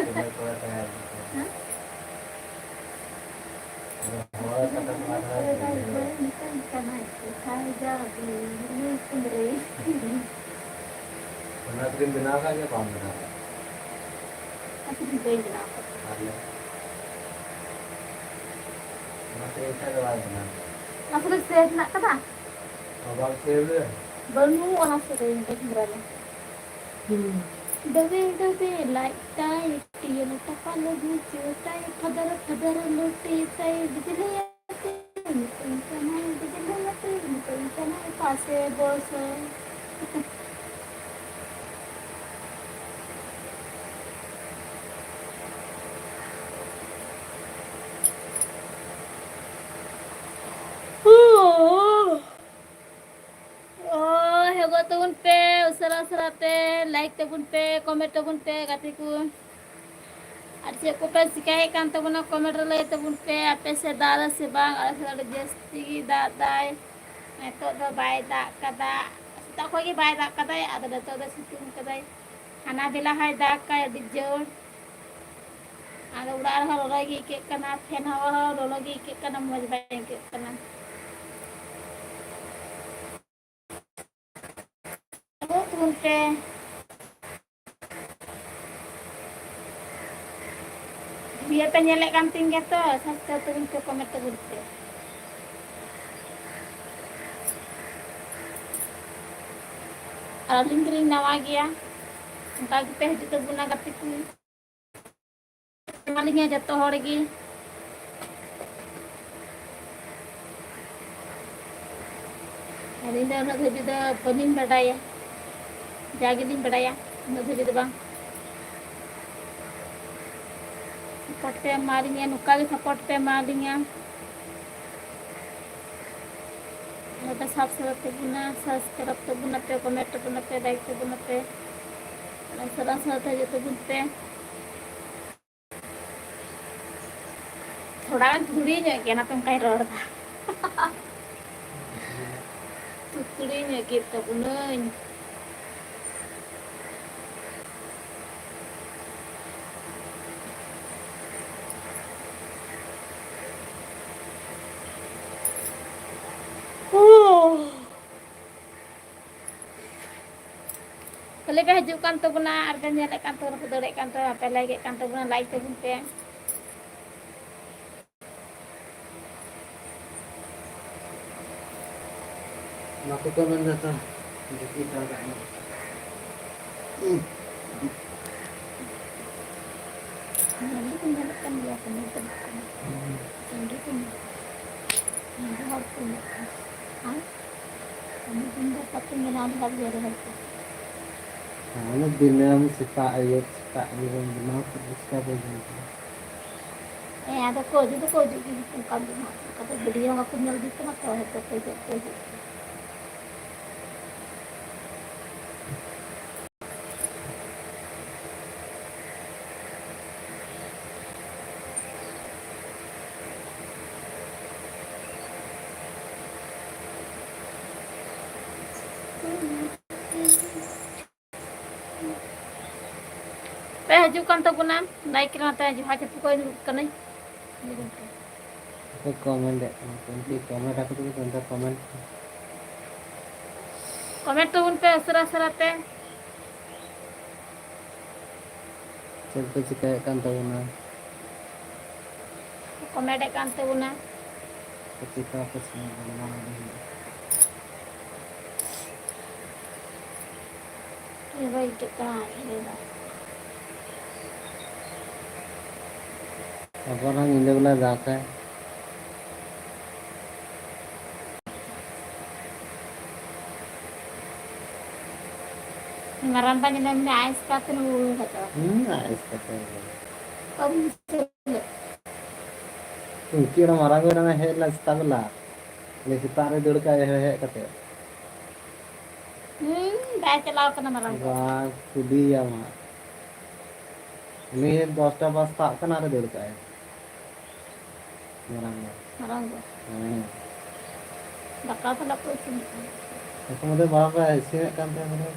ᱢᱩᱥᱞᱟᱹ ᱠᱚᱲᱟ ᱠᱟᱱᱟᱭ᱾ ᱦᱮᱸ? ᱟᱫᱚ ᱦᱚᱲ ᱠᱟᱛᱷᱟ ᱠᱚ ᱟᱫᱚ ᱵᱟᱭ ᱵᱩᱡᱷᱟᱹᱣᱟ᱾ ᱢᱤᱫᱴᱟᱝ ᱠᱟᱱᱟᱭ, ᱠᱚᱛᱷᱟᱭ ᱡᱟ ᱵᱤᱱ ᱠᱩᱢᱲᱩᱭ᱾ ᱚᱱᱟ ᱛᱮᱜᱮᱢ ᱵᱮᱱᱟᱣ ᱠᱟᱜ ᱜᱮᱭᱟ, ᱵᱟᱢ ᱵᱮᱱᱟᱣ ᱠᱟᱜ? ᱟᱨ ᱥᱩᱫᱷᱩ ᱵᱟᱹᱧ ᱵᱮᱱᱟᱣ ᱠᱟᱫᱟ᱾ ᱛᱟᱦᱞᱮ? ᱚᱱᱟ ᱥᱮᱨᱮᱧ ᱠᱷᱟᱡ ᱫᱚ ᱵᱟᱭ ᱵᱮᱱᱟᱣ ᱠᱟᱫᱟ᱾ ᱚᱱᱟ ᱥᱮᱨᱮᱧ save ᱦᱮᱱᱟᱜ ᱠᱟᱫᱟ? ᱚ, ᱵᱟᱢ save ᱞᱮᱫᱟ? ᱵᱟᱹᱱᱩᱜ ᱚᱱᱟ ᱥᱮᱨᱮᱧ, ᱵᱟᱹᱧ ᱵᱟᱲᱟᱭᱟ᱾ ᱦᱩᱸ᱾ ᱰᱚᱵᱮ ᱰᱚᱵᱮ ᱞᱟᱡ ᱛᱟᱭ, ᱴᱤᱭᱟᱹ ᱞᱚᱴᱟ ᱯᱟᱞᱚ ᱜᱩᱪᱩ ᱛᱟᱭ, ᱯᱷᱟᱫᱟᱨ ᱯᱷᱟᱫᱟᱨ ᱞᱩᱴᱤ ᱛᱟᱭ, ᱵᱤᱡᱽᱞᱤ ᱢᱤᱛᱟᱹᱧ ᱠᱟᱱᱟᱭ ᱵᱤᱡᱽᱞᱤ ᱟᱛᱮ, ᱢᱤᱛᱟᱹᱧ ᱠᱟᱱᱟᱭ ᱯᱟᱥᱮ ᱵᱚᱥᱚ᱾ ᱳ, ᱦᱮᱸ ᱜᱚ ᱛᱟᱵᱚᱱ ᱯᱮ, ᱩᱥᱟᱹᱨᱟ ᱩᱥᱟᱹᱨᱟ ᱛᱮ like ᱛᱟᱵᱚᱱ ᱯᱮ, comment ᱛᱟᱵᱚᱱ ᱯᱮ ᱜᱟᱛᱮ ᱠᱚ᱾ ᱟᱨ ᱪᱮᱫ ᱠᱚᱯᱮ ᱪᱤᱠᱟᱹᱭᱮᱫ ᱠᱟᱱ ᱛᱟᱵᱚᱱᱟ, comment ᱨᱮ ᱞᱟᱹᱭ ᱛᱟᱵᱚᱱ ᱯᱮ, ᱟᱯᱮ ᱥᱮᱫ ᱫᱟᱜ ᱮᱫᱟ ᱥᱮ ᱵᱟᱝ? ᱟᱞᱮ ᱥᱮᱫ ᱟᱹᱰᱤ ᱡᱟᱹᱥᱛᱤ ᱜᱮ ᱫᱟᱜ ᱫᱟᱭ᱾ ᱱᱤᱛᱚᱜ ᱫᱚ ᱵᱟᱭ ᱫᱟᱜ ᱠᱟᱫᱟ, ᱥᱮᱛᱟᱜ ᱠᱷᱚᱱ ᱜᱮ ᱵᱟᱭ ᱫᱟᱜ ᱠᱟᱫᱟᱭ, ᱟᱫᱚ ᱱᱤᱛᱚᱜ ᱫᱚ ᱥᱤᱛᱩᱝ ᱠᱟᱫᱟᱭ᱾ ᱦᱟᱱᱟ ᱵᱮᱞᱟ ᱦᱚᱸᱭ ᱫᱟᱜ ᱠᱟᱭ ᱟᱹᱰᱤ ᱡᱳᱨ, ᱟᱫᱚ ᱚᱲᱟᱜ ᱨᱮᱦᱚᱸ ᱞᱚᱞᱚ ᱜᱮ ᱟᱹᱭᱠᱟᱹᱜ ᱠᱟᱱᱟ, fan ᱦᱟᱣᱟ ᱦᱚᱸ ᱞᱚᱞᱚ ᱜᱮ ᱟᱹᱭᱠᱟᱹᱜ ᱠᱟᱱᱟ, ᱢᱚᱡᱽ ᱵᱟᱭ ᱟᱹᱭᱠᱟᱹᱜ ᱠᱟᱱᱟ᱾ ᱛᱟᱵᱚᱱ ᱯᱮ᱾ ᱵᱷᱤᱰᱤᱭᱳ ᱯᱮ ᱧᱮᱞᱮᱫ ᱠᱟᱱ ᱛᱤᱧ ᱜᱮᱭᱟ ᱛᱚ, subscribe ᱛᱟᱵᱚᱱ ᱯᱮ, comment ᱛᱟᱵᱚᱱ ᱯᱮ᱾ ᱟᱨ ᱟᱹᱞᱤᱧ ᱫᱚᱞᱤᱧ ᱱᱟᱣᱟ ᱜᱮᱭᱟ, ᱚᱱᱠᱟ ᱜᱮᱯᱮ ᱦᱤᱡᱩᱜ ᱛᱟᱵᱚᱱᱟ ᱜᱟᱛᱮ ᱠᱚ᱾ ᱮᱢᱟᱞᱤᱧᱟ ᱡᱚᱛᱚ ᱦᱚᱲ ᱜᱮ᱾ ᱟᱹᱞᱤᱧ ᱫᱚ ᱩᱱᱟᱹᱜ ᱫᱷᱟᱹᱵᱤᱡ ᱫᱚ ᱵᱟᱹᱞᱤᱧ ᱵᱟᱰᱟᱭᱟ᱾ ᱡᱟ ᱜᱮᱞᱤᱧ ᱵᱟᱲᱟᱭᱟ, ᱩᱱᱟᱹᱜ ᱫᱷᱟᱹᱵᱤᱡ ᱫᱚ ᱵᱟᱝ᱾ ᱥᱟᱯᱳᱨᱴ ᱯᱮ ᱮᱢᱟᱞᱤᱧᱟ, ᱱᱚᱝᱠᱟ ᱜᱮ ᱥᱟᱯᱳᱨᱴ ᱯᱮ ᱮᱢᱟᱞᱤᱧᱟ᱾ ᱟᱨ ᱯᱮ ᱥᱟᱵᱥᱠᱨᱟᱭᱤᱵ ᱛᱟᱵᱚᱱᱟ, ᱥᱟᱵᱥᱠᱨᱟᱭᱤᱵ ᱛᱟᱵᱚᱱᱟ ᱯᱮ, ᱠᱚᱢᱮᱱᱴ ᱛᱟᱵᱚᱱᱟ ᱯᱮ, ᱞᱟᱭᱤᱠ ᱛᱟᱵᱚᱱᱟ ᱯᱮ᱾ ᱟᱨ ᱥᱟᱞᱟ ᱥᱟᱞᱟ ᱛᱮ ᱦᱤᱡᱩᱜ ᱛᱟᱵᱚᱱ ᱯᱮ᱾ ᱛᱷᱚᱲᱟ ᱜᱟᱱ ᱛᱷᱩᱲᱤ ᱧᱚᱜ ᱜᱮᱭᱟ, ᱚᱱᱟᱛᱮ ᱚᱱᱠᱟᱧ ᱨᱚᱲ ᱮᱫᱟ᱾ ᱛᱷᱩᱛᱲᱤ ᱧᱚᱜ ᱜᱮ ᱛᱟᱵᱚᱱᱟᱹᱧ᱾ ᱠᱷᱟᱹᱞᱤ ᱯᱮ ᱦᱤᱡᱩᱜ ᱠᱟᱱ ᱛᱟᱵᱚᱱᱟ ᱟᱨ ᱯᱮ ᱧᱮᱞᱮᱫ ᱠᱟᱱ ᱛᱟᱵᱚᱱᱟ, ᱯᱮ ᱫᱟᱹᱲᱮᱫ ᱠᱟᱱ ᱛᱟᱵᱚᱱᱟ, ᱯᱮ ᱞᱟᱭᱤᱠᱮᱫ ᱠᱟᱱ ᱛᱟᱵᱚᱱᱟ, ᱞᱟᱭᱤᱠ ᱛᱟᱵᱚᱱ ᱯᱮ᱾ ᱵᱟᱠᱚ ᱠᱚᱢᱮᱱᱴ ᱫᱟ ᱛᱚ, ᱡᱟᱹᱯᱤᱫ ᱦᱟᱛᱟᱲ ᱠᱟᱜ ᱠᱟᱱᱟ᱾ ᱧᱮᱞ ᱫᱚᱠᱚ ᱧᱮᱞᱚᱜ ᱠᱟᱱ ᱜᱮᱭᱟ ᱠᱚ, ᱧᱮᱞ ᱫᱚ ᱵᱟᱝ ᱠᱟᱱᱟ᱾ ᱧᱮᱞ ᱫᱚᱠᱚ ᱧᱮᱞᱚᱜ ᱠᱟᱱᱟ᱾ ᱧᱮᱞ ᱫᱚ ᱦᱚᱲ ᱠᱚ ᱧᱮᱞᱚᱜ ᱠᱟᱱᱟ᱾ ᱟᱨ ᱠᱟᱹᱢᱤ ᱫᱤᱱ ᱫᱚ ᱯᱟᱪᱮ ᱢᱮᱱᱟᱜ ᱞᱮᱠᱟ ᱜᱮ ᱨᱚᱦᱚᱲ ᱠᱚ᱾ ᱦᱮᱸ, ᱫᱤᱱᱟᱹᱢ ᱥᱮᱛᱟᱜ ᱟᱹᱭᱩᱵ, ᱥᱮᱛᱟᱜ ᱟᱹᱭᱩᱵ ᱮᱢ ᱵᱮᱱᱟᱣ ᱠᱷᱟᱱ ᱪᱤᱠᱟ ᱵᱟᱹᱧ ᱧᱮᱞ ᱠᱮᱫᱟ? ᱦᱮᱸ, ᱟᱫᱚ ᱠᱚ ᱦᱤᱡᱩᱜ ᱫᱚᱠᱚ ᱦᱤᱡᱩᱜ ᱜᱮᱭᱟ, ᱚᱱᱠᱟ ᱫᱚ ᱦᱟᱸᱜ᱾ ᱚᱱᱠᱟ ᱫᱚ ᱵᱷᱤᱰᱤᱭᱳ ᱵᱟᱠᱚ ᱧᱮᱞ ᱤᱫᱤ ᱠᱟᱱᱟ ᱛᱚ, ᱦᱚᱭᱛᱳ ᱠᱚ ᱦᱤᱡᱩᱜ ᱠᱚ ᱦᱤᱡᱩᱜ ᱜᱮᱭᱟ᱾ ᱯᱮ ᱦᱤᱡᱩᱜ ᱠᱟᱱ ᱛᱟᱵᱚᱱᱟ, ᱞᱟᱭᱤᱠ ᱨᱮ ᱱᱚᱛᱮ ᱡᱚᱦᱟᱨ ᱪᱟᱯᱩ ᱠᱚ ᱫᱩᱲᱩᱵ ᱠᱟᱹᱱᱟᱹᱧ᱾ ᱠᱚᱢᱮᱱᱴ ᱮᱫ ᱠᱟᱱᱟ ᱠᱚ, ᱩᱱᱠᱩ ᱠᱚᱢᱮᱱᱴ ᱟᱠᱚ ᱛᱮᱜᱮ ᱠᱚᱢᱮᱱᱴ᱾ ᱠᱚᱢᱮᱱᱴ ᱛᱟᱵᱚᱱ ᱯᱮ ᱩᱥᱟᱹᱨᱟ ᱩᱥᱟᱹᱨᱟ ᱛᱮ᱾ ᱪᱮᱫ ᱯᱮ ᱪᱤᱠᱟᱹᱭᱮᱫ ᱠᱟᱱ ᱛᱟᱵᱚᱱᱟ? ᱠᱚᱢᱮᱱᱴ ᱮᱫ ᱠᱟᱱ ᱛᱟᱵᱚᱱᱟ᱾ ᱪᱮᱫ ᱯᱮ ᱪᱤᱠᱟᱹᱭᱮᱫ ᱠᱟᱱ ᱛᱟᱵᱚᱱᱟ? ᱤᱧ ᱵᱟᱹᱧ ᱟᱹᱭᱠᱟᱹᱜ ᱠᱟᱱᱟ, ᱤᱧ ᱫᱚ᱾ ᱟᱵᱟᱨ ᱦᱚᱸ ᱧᱤᱫᱟᱹ ᱵᱮᱞᱟ ᱫᱟᱜᱟᱭ᱾ ᱢᱟᱨᱟᱝᱵᱟ ᱧᱮᱞᱮ ᱢᱮ, ᱟᱭᱥ ᱠᱟᱛᱮ ᱦᱩᱲᱩ ᱦᱟᱛᱟᱣᱟ᱾ ᱦᱩᱸ, ᱟᱭᱥ ᱠᱟᱛᱮ ᱦᱩᱲᱩ᱾ ᱠᱚᱢ ᱥᱮ ᱯᱤᱝᱠᱤ ᱚᱲᱟᱜ ᱢᱟᱨᱟᱝ ᱜᱚ ᱮᱱᱟᱝ ᱦᱮᱡ ᱞᱮᱱᱟ ᱥᱮᱛᱟᱜ ᱵᱮᱞᱟ᱾ ᱞᱟᱹᱭ ᱥᱮᱛᱟᱜ ᱨᱮ ᱫᱟᱹᱲ ᱠᱟᱜᱼᱟᱭ ᱦᱮᱡ ᱠᱟᱛᱮ᱾ ᱦᱩᱸ, ᱵᱟᱭ ᱪᱟᱞᱟᱣ ᱠᱟᱱᱟ ᱢᱟᱨᱟᱝ ᱜᱚ᱾ ᱵᱟ, ᱠᱩᱞᱤᱭᱟᱢ ᱦᱟᱸᱜ᱾ ᱩᱱᱤ ᱫᱚᱥᱴᱟ ᱵᱟᱥ ᱥᱟᱵ ᱠᱟᱱᱟ ᱟᱨᱮ ᱫᱟᱹᱲ ᱠᱟᱜᱼᱟᱭ᱾ ᱢᱟᱨᱟᱝ ᱜᱚ᱾ ᱢᱟᱨᱟᱝ ᱜᱚ᱾ ᱦᱮᱸ᱾ ᱫᱟᱠᱟ ᱯᱟᱞᱮ ᱠᱚ ᱤᱥᱤᱱᱮᱫ ᱠᱟᱱ᱾ ᱫᱟᱠᱟ ᱢᱟᱫᱮ ᱢᱟᱨᱟᱝ ᱜᱚ ᱤᱥᱤᱱᱮᱫ ᱠᱟᱱ ᱛᱟᱦᱮᱸ ᱢᱟᱱᱮ᱾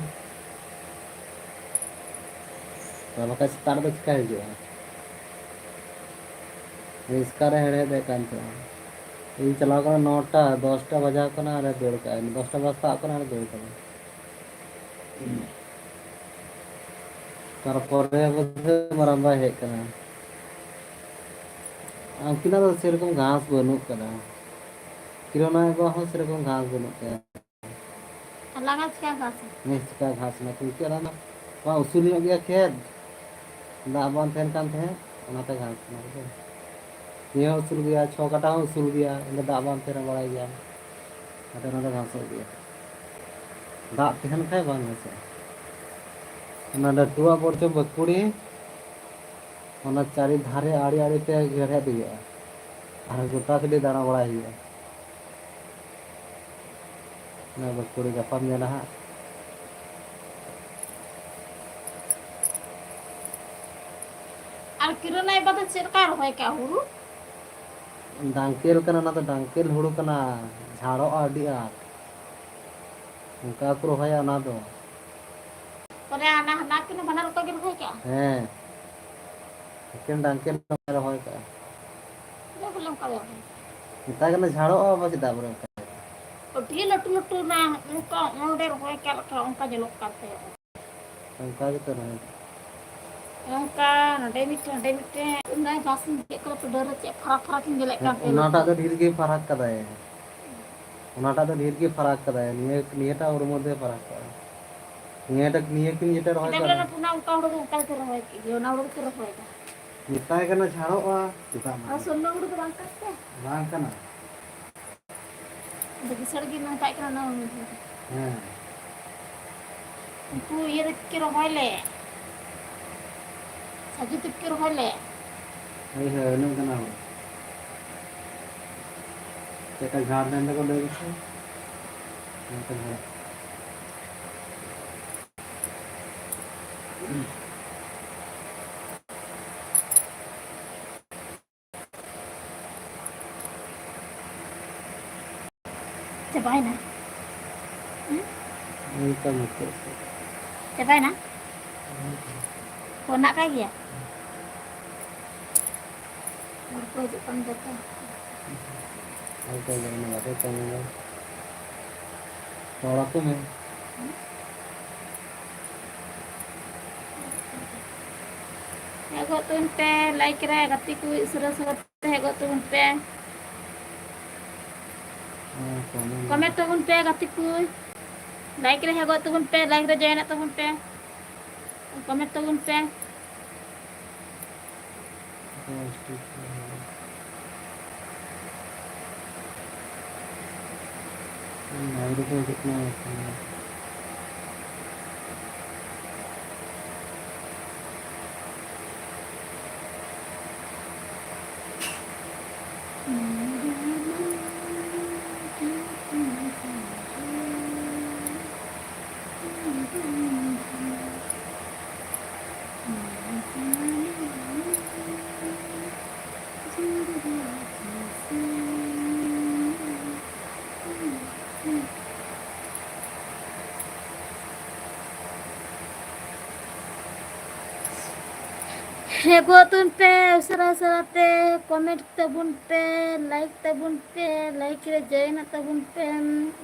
ᱛᱚ ᱵᱟᱠᱷᱟᱡ ᱥᱮᱛᱟᱜ ᱨᱮᱫᱚ ᱪᱤᱠᱟ ᱦᱤᱡᱩᱜᱼᱟ? ᱨᱤᱥᱠᱟ ᱨᱮ ᱦᱮᱲᱦᱮᱫ ᱮᱫ ᱠᱟᱱ ᱛᱟᱦᱮᱸᱜᱼᱟ᱾ ᱤᱧ ᱪᱟᱞᱟᱣ ᱠᱟᱱᱟ ᱱᱚᱴᱟ, ᱫᱚᱥᱴᱟ ᱵᱟᱡᱟᱣ ᱠᱟᱱᱟ ᱟᱨᱮ ᱫᱟᱹᱲ ᱠᱟᱜᱼᱟ᱾ ᱫᱚᱥᱴᱟ ᱵᱟᱡᱟᱣ ᱠᱟᱱᱟ ᱟᱨᱮ ᱫᱟᱹᱲ ᱠᱟᱜᱼᱟ᱾ ᱛᱟᱨᱯᱚᱨᱮ ᱵᱚᱞᱛᱮ ᱢᱟᱨᱟᱝ ᱵᱟᱭ ᱦᱮᱡ ᱠᱟᱱᱟ᱾ ᱩᱱᱠᱤᱱᱟᱜ ᱫᱚ ᱥᱮᱨᱚᱠᱚᱢ ᱜᱷᱟᱥ ᱵᱟᱹᱱᱩᱜ ᱠᱟᱫᱟ᱾ ᱠᱤᱨᱚᱱᱟ ᱵᱟ ᱦᱚᱸ ᱥᱮᱨᱚᱠᱚᱢ ᱜᱷᱟᱥ ᱵᱟᱹᱱᱩᱜ ᱛᱟᱭᱟ᱾ ᱟᱨ ᱞᱟᱸᱜᱟ ᱪᱤᱠᱟ ᱜᱷᱟᱥ? ᱦᱮᱸ, ᱪᱤᱠᱟ ᱜᱷᱟᱥ ᱮᱱᱟ? ᱠᱤᱱᱛᱩ ᱚᱱᱟ ᱢᱟ ᱩᱥᱩᱞ ᱧᱚᱜ ᱜᱮᱭᱟ ᱠᱷᱮᱛ, ᱫᱟᱜ ᱵᱟᱝ ᱛᱟᱦᱮᱱ ᱠᱟᱱ ᱛᱟᱦᱮᱸᱫ, ᱚᱱᱟᱛᱮ ᱜᱷᱟᱥ ᱮᱱᱟ, ᱵᱩᱡᱷᱟᱹᱣ᱾ ᱱᱤᱭᱟᱹ ᱦᱚᱸ ᱩᱥᱩᱞ ᱜᱮᱭᱟ, ᱪᱷᱚ ᱠᱟᱴᱟ ᱦᱚᱸ ᱩᱥᱩᱞ ᱜᱮᱭᱟ, ᱤᱧ ᱫᱚ ᱫᱟᱜ ᱵᱟᱝ ᱛᱟᱦᱮᱱᱟ, ᱵᱟᱲᱟᱭ ᱜᱮᱭᱟᱢ, ᱚᱱᱟᱛᱮ ᱚᱱᱟ ᱫᱚ ᱜᱷᱟᱥᱚᱜ ᱜᱮᱭᱟ᱾ ᱫᱟᱜ ᱛᱟᱦᱮᱱ ᱠᱷᱟᱡ ᱵᱟᱝ ᱜᱷᱟᱥᱚᱜᱼᱟ᱾ ᱚᱱᱟ ᱞᱟᱹᱴᱩᱣᱟᱜ ᱵᱚᱨᱪᱚ ᱵᱟᱹᱠᱩᱲᱤ, ᱚᱱᱟ ᱪᱟᱨᱤ ᱫᱷᱟᱨᱮ ᱟᱲᱮ ᱟᱲᱮ ᱛᱮ ᱦᱮᱲᱦᱮᱫ ᱦᱩᱭᱩᱜᱼᱟ, ᱟᱨ ᱜᱚᱴᱟ ᱠᱷᱟᱹᱞᱤ ᱫᱟᱬᱟ ᱵᱟᱲᱟᱭ ᱦᱩᱭᱩᱜᱼᱟ᱾ ᱚᱱᱟ ᱵᱟᱹᱠᱩᱲᱤ ᱜᱟᱯᱟᱢ ᱧᱮᱞᱟ ᱦᱟᱸᱜ᱾ ᱟᱨ ᱠᱤᱨᱟᱹᱱᱟᱭ ᱵᱟᱫᱮ ᱪᱮᱫ ᱞᱮᱠᱟᱭ ᱨᱚᱦᱚᱭ ᱠᱟᱜᱼᱟ ᱦᱩᱲᱩ? ᱰᱟᱝᱠᱮᱞ ᱠᱟᱱᱟ, ᱚᱱᱟ ᱫᱚ ᱰᱟᱝᱠᱮᱞ ᱦᱩᱲᱩ ᱠᱟᱱᱟ, ᱡᱷᱟᱲᱚᱜᱼᱟ ᱟᱹᱰᱤ ᱟᱸᱴ᱾ ᱚᱱᱠᱟ ᱠᱚ ᱨᱚᱦᱚᱭᱟ ᱚᱱᱟ ᱫᱚ᱾ ᱛᱟᱦᱞᱮ ᱦᱟᱱᱟ, ᱦᱟᱱᱟ ᱠᱤᱱ ᱵᱟᱱᱟᱨ ᱚᱠᱚᱭ ᱜᱮ ᱨᱚᱦᱚᱭ ᱠᱟᱜᱼᱟ? ᱦᱮᱸ, ᱮᱠᱮᱱ ᱰᱟᱝᱠᱮᱞ ᱨᱚᱦᱚᱭ ᱠᱟᱜᱼᱟ᱾ ᱪᱮᱫᱟᱜ ᱵᱚᱞᱮ ᱚᱱᱠᱟ ᱫᱚ? ᱢᱮᱛᱟᱭ ᱠᱟᱱᱟ ᱡᱷᱟᱲᱚᱜᱼᱟ, ᱟᱵᱟᱨ ᱪᱮᱫᱟᱜ ᱵᱚᱞᱮ ᱚᱱᱠᱟ? ᱟᱹᱰᱤ ᱞᱟᱹᱴᱩ ᱞᱟᱹᱴᱩ ᱚᱱᱟ, ᱚᱱᱠᱟ ᱚᱸᱰᱮ ᱨᱚᱦᱚᱭ ᱠᱟᱜ ᱞᱮᱠᱟ ᱚᱱᱠᱟ ᱧᱮᱞᱚᱜ ᱠᱟᱱ ᱛᱟᱦᱮᱸᱜ᱾ ᱚᱱᱠᱟ ᱜᱮᱛᱚ ᱨᱚᱦᱚᱭ᱾ ᱚᱱᱠᱟ ᱱᱚᱰᱮ ᱢᱤᱫᱴᱮᱱ, ᱱᱚᱰᱮ ᱢᱤᱫᱴᱮᱱ, ᱚᱱᱟ ᱜᱷᱟᱥ ᱪᱮᱫ ᱠᱚᱨᱮ ᱯᱮ ᱰᱟᱹᱨ ᱨᱮ ᱪᱮᱫ ᱯᱷᱟᱨᱟᱠ ᱯᱷᱟᱨᱟᱠ ᱤᱧ ᱧᱮᱞᱮᱫ ᱠᱟᱱ ᱛᱟᱦᱮᱸᱫ᱾ ᱚᱱᱟᱴᱟᱜ ᱫᱚ ᱰᱷᱮᱨ ᱜᱮ ᱯᱷᱟᱨᱟᱠ ᱠᱟᱫᱟᱭ᱾ ᱚᱱᱟᱴᱟᱜ ᱫᱚ ᱰᱷᱮᱨ ᱜᱮ ᱯᱷᱟᱨᱟᱠ ᱠᱟᱫᱟᱭ᱾ ᱱᱤᱭᱟᱹ, ᱱᱤᱭᱟᱹᱴᱟᱜ ᱦᱚᱲᱢᱚ ᱫᱚᱭ ᱯᱷᱟᱨᱟᱠ ᱠᱟᱫᱟ᱾ ᱱᱤᱭᱟᱹᱴᱟᱜ, ᱱᱤᱭᱟᱹ ᱠᱤᱱ ᱡᱮᱴᱟ ᱨᱚᱦᱚᱭ ᱤᱱᱟᱹ ᱠᱟᱫᱟ᱾ ᱵᱚᱞᱮ ᱚᱱᱟ ᱯᱩᱱᱟ ᱚᱱᱠᱟ ᱦᱩᱲᱩ ᱫᱚ ᱚᱱᱠᱟ ᱜᱮᱯᱮ ᱨᱚᱦᱚᱭ ᱠᱮᱫ ᱜᱮ, ᱚᱱᱟ ᱦᱩᱲᱩ ᱜᱮᱯᱮ ᱨᱚᱦᱚᱭ ᱫᱟ᱾ ᱢᱮᱛᱟᱭ ᱠᱟᱱᱟ ᱡᱷᱟᱲᱚᱜᱼᱟ, ᱪᱮᱫᱟᱜ ᱵᱟᱝ? ᱟᱨ ᱥᱚᱨᱱᱚ ᱦᱩᱲᱩ ᱫᱚ ᱵᱟᱝ ᱠᱟᱱ ᱛᱮ? ᱵᱟᱝ ᱠᱟᱱᱟ᱾ ᱟᱫᱚ ᱠᱤᱥᱟᱹᱬ ᱜᱮ ᱢᱮᱛᱟᱭ ᱠᱟᱱᱟ ᱚᱱᱟ ᱦᱩᱲᱩ ᱫᱚ᱾ ᱦᱮᱸ᱾ ᱩᱱᱠᱩ ᱤᱭᱟᱹ ᱛᱮᱠᱚ ᱨᱚᱦᱚᱭ ᱞᱮᱫ, ᱥᱟᱹᱡᱩ ᱛᱮᱠᱚ ᱨᱚᱦᱚᱭ ᱞᱮᱫ᱾ ᱦᱳᱭ, ᱦᱳᱭ, ᱩᱱᱟᱹᱜ ᱜᱟᱱ ᱦᱚᱲ᱾ ᱪᱮᱫ ᱞᱮᱠᱟ ᱡᱷᱟᱲ ᱞᱮᱱ ᱛᱟᱠᱚ ᱞᱟᱹᱭ ᱢᱮᱥᱮ? ᱚᱱᱠᱟ ᱡᱷᱟᱲ᱾ ᱪᱟᱵᱟᱭᱮᱱᱟ᱾ ᱦᱩᱸ? ᱚᱱᱠᱟ ᱢᱩᱪᱟᱹᱫ ᱥᱮᱫ᱾ ᱪᱟᱵᱟᱭᱮᱱᱟ? ᱦᱩᱸ᱾ ᱯᱷᱳᱱ ᱱᱟᱜ ᱠᱟᱭ ᱜᱮᱭᱟ? ᱦᱚᱲ ᱠᱚ ᱦᱤᱡᱩᱜ ᱠᱟᱱ ᱜᱮᱭᱟ ᱛᱚ᱾ ᱦᱚᱲ ᱠᱚ ᱦᱤᱡᱩᱜ ᱠᱟᱱᱟ, ᱵᱟᱠᱚ ᱠᱟᱹᱢᱤᱭᱟ᱾ ᱨᱚᱲ ᱟᱠᱚ ᱢᱮ᱾ ᱦᱮᱡ ᱜᱚᱫ ᱛᱟᱵᱚᱱ ᱯᱮ, ᱞᱟᱭᱤᱠ ᱨᱮ ᱜᱟᱛᱮ ᱠᱚ ᱩᱥᱟᱹᱨᱟ ᱩᱥᱟᱹᱨᱟ ᱛᱮ ᱦᱮᱡ ᱜᱚᱫ ᱛᱟᱵᱚᱱ ᱯᱮ᱾ ᱦᱮᱸ, ᱠᱚᱢᱮᱱᱴ ᱠᱚᱢᱮᱱᱴ ᱛᱟᱵᱚᱱ ᱯᱮ ᱜᱟᱛᱮ ᱠᱚ᱾ ᱞᱟᱭᱤᱠ ᱨᱮ ᱦᱮᱡ ᱜᱚᱫ ᱛᱟᱵᱚᱱ ᱯᱮ, ᱞᱟᱭᱤᱠ ᱨᱮ ᱡᱚᱭᱮᱱᱚᱜ ᱛᱟᱵᱚᱱ ᱯᱮ, ᱠᱚᱢᱮᱱᱴ ᱛᱟᱵᱚᱱ ᱯᱮ᱾ ᱦᱮᱸ, ᱴᱷᱤᱠ ᱜᱮᱭᱟ᱾ ᱵᱟᱭᱨᱮ ᱠᱚ ᱦᱤᱡᱩᱜ ᱠᱟᱱᱟ᱾ ᱦᱮᱡ ᱜᱚᱫ ᱛᱟᱵᱚᱱ ᱯᱮ ᱩᱥᱟᱹᱨᱟ ᱩᱥᱟᱹᱨᱟ ᱛᱮ, ᱠᱚᱢᱮᱱᱴ ᱛᱟᱵᱚᱱ ᱯᱮ, ᱞᱟᱭᱤᱠ ᱛᱟᱵᱚᱱ ᱯᱮ, ᱞᱟᱭᱤᱠ ᱨᱮ ᱡᱚᱭᱮᱱᱚᱜ ᱛᱟᱵᱚᱱ ᱯᱮ,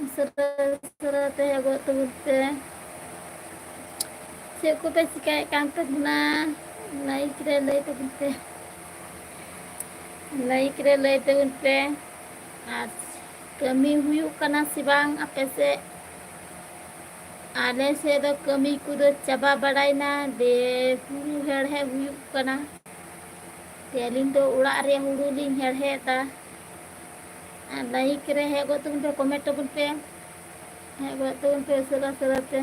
ᱩᱥᱟᱹᱨᱟ ᱩᱥᱟᱹᱨᱟ ᱛᱮ ᱦᱮᱡ ᱜᱚᱫ ᱛᱟᱵᱚᱱ ᱯᱮ᱾ ᱪᱮᱫ ᱠᱚᱯᱮ ᱪᱤᱠᱟᱹᱭᱮᱫ ᱠᱟᱱ ᱛᱟᱵᱚᱱᱟ? ᱞᱟᱭᱤᱠ ᱨᱮ ᱞᱟᱹᱭ ᱛᱟᱵᱚᱱ ᱯᱮ, ᱞᱟᱭᱤᱠ ᱨᱮ ᱞᱟᱹᱭ ᱛᱟᱵᱚᱱ ᱯᱮ᱾ ᱟᱨ ᱠᱟᱹᱢᱤ ᱦᱩᱭᱩᱜ ᱠᱟᱱᱟ ᱥᱮ ᱵᱟᱝ ᱟᱯᱮ ᱥᱮᱫ? ᱟᱞᱮ ᱥᱮᱫ ᱫᱚ ᱠᱟᱹᱢᱤ ᱠᱚᱫᱚ ᱪᱟᱵᱟ ᱵᱟᱲᱟᱭᱮᱱᱟ, ᱫᱮ ᱦᱩᱲᱩ ᱦᱮᱲᱦᱮᱫ ᱦᱩᱭᱩᱜ ᱠᱟᱱᱟ᱾ ᱛᱮ ᱟᱹᱞᱤᱧ ᱫᱚ ᱚᱲᱟᱜ ᱨᱮ ᱦᱩᱲᱩ ᱞᱤᱧ ᱦᱮᱲᱦᱮᱫ ᱮᱫᱟ᱾ ᱟᱨ ᱞᱟᱭᱤᱠ ᱨᱮ ᱦᱮᱡ ᱜᱚᱫ ᱛᱟᱵᱚᱱ ᱯᱮ, ᱠᱚᱢᱮᱱᱴ ᱛᱟᱵᱚᱱ ᱯᱮ, ᱦᱮᱡ ᱜᱚᱫ ᱛᱟᱵᱚᱱ ᱯᱮ ᱩᱥᱟᱹᱨᱟ ᱩᱥᱟᱹᱨᱟ ᱛᱮ᱾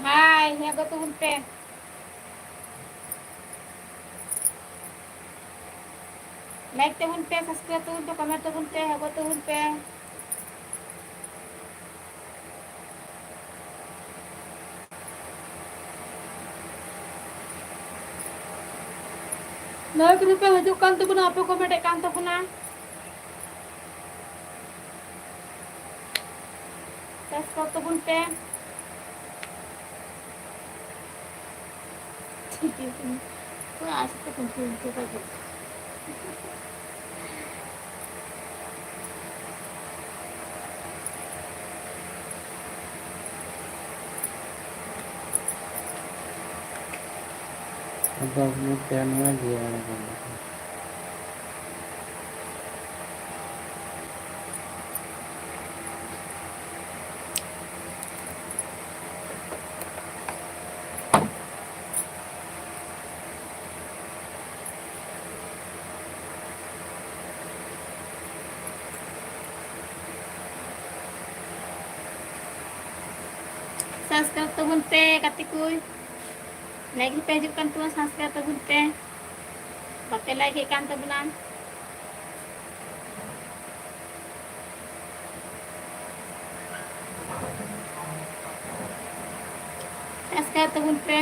ᱦᱟᱭ, ᱦᱮᱸ ᱜᱚ ᱛᱟᱵᱚᱱ ᱯᱮ᱾ Like ᱛᱟᱵᱚᱱ ᱯᱮ, subscribe ᱛᱟᱵᱚᱱ ᱯᱮ, comment ᱛᱟᱵᱚᱱ ᱯᱮ, ᱦᱮᱸ ᱜᱚ ᱛᱟᱵᱚᱱ ᱯᱮ᱾ Like ᱨᱮᱯᱮ ᱦᱤᱡᱩᱜ ᱠᱟᱱ ᱛᱟᱵᱚᱱᱟ, ᱟᱯᱮ comment ᱮᱫ ᱠᱟᱱ ᱛᱟᱵᱚᱱᱟ᱾ Subscribe ᱛᱟᱵᱚᱱ ᱯᱮ᱾ ᱴᱷᱤᱠ ᱜᱮᱭᱟ, ᱛᱚ ᱟᱥᱛᱮ ᱠᱚ ᱵᱷᱩᱞ ᱠᱮᱫᱟ ᱠᱚ᱾ ᱟᱫᱚ ᱢᱤᱫᱴᱮᱱ ᱢᱟ ᱜᱮᱭᱟ᱾ Subscribe ᱛᱟᱵᱚᱱ ᱯᱮ ᱜᱟᱛᱮ ᱠᱚ, like ᱯᱮ ᱦᱤᱡᱩᱜ ᱠᱟᱱ ᱛᱟᱵᱚᱱᱟ, subscribe ᱛᱟᱵᱚᱱ ᱯᱮ, ᱵᱟᱯᱮ like ᱮᱫ ᱠᱟᱱ ᱛᱟᱵᱚᱱᱟ᱾ Subscribe ᱛᱟᱵᱚᱱ ᱯᱮ᱾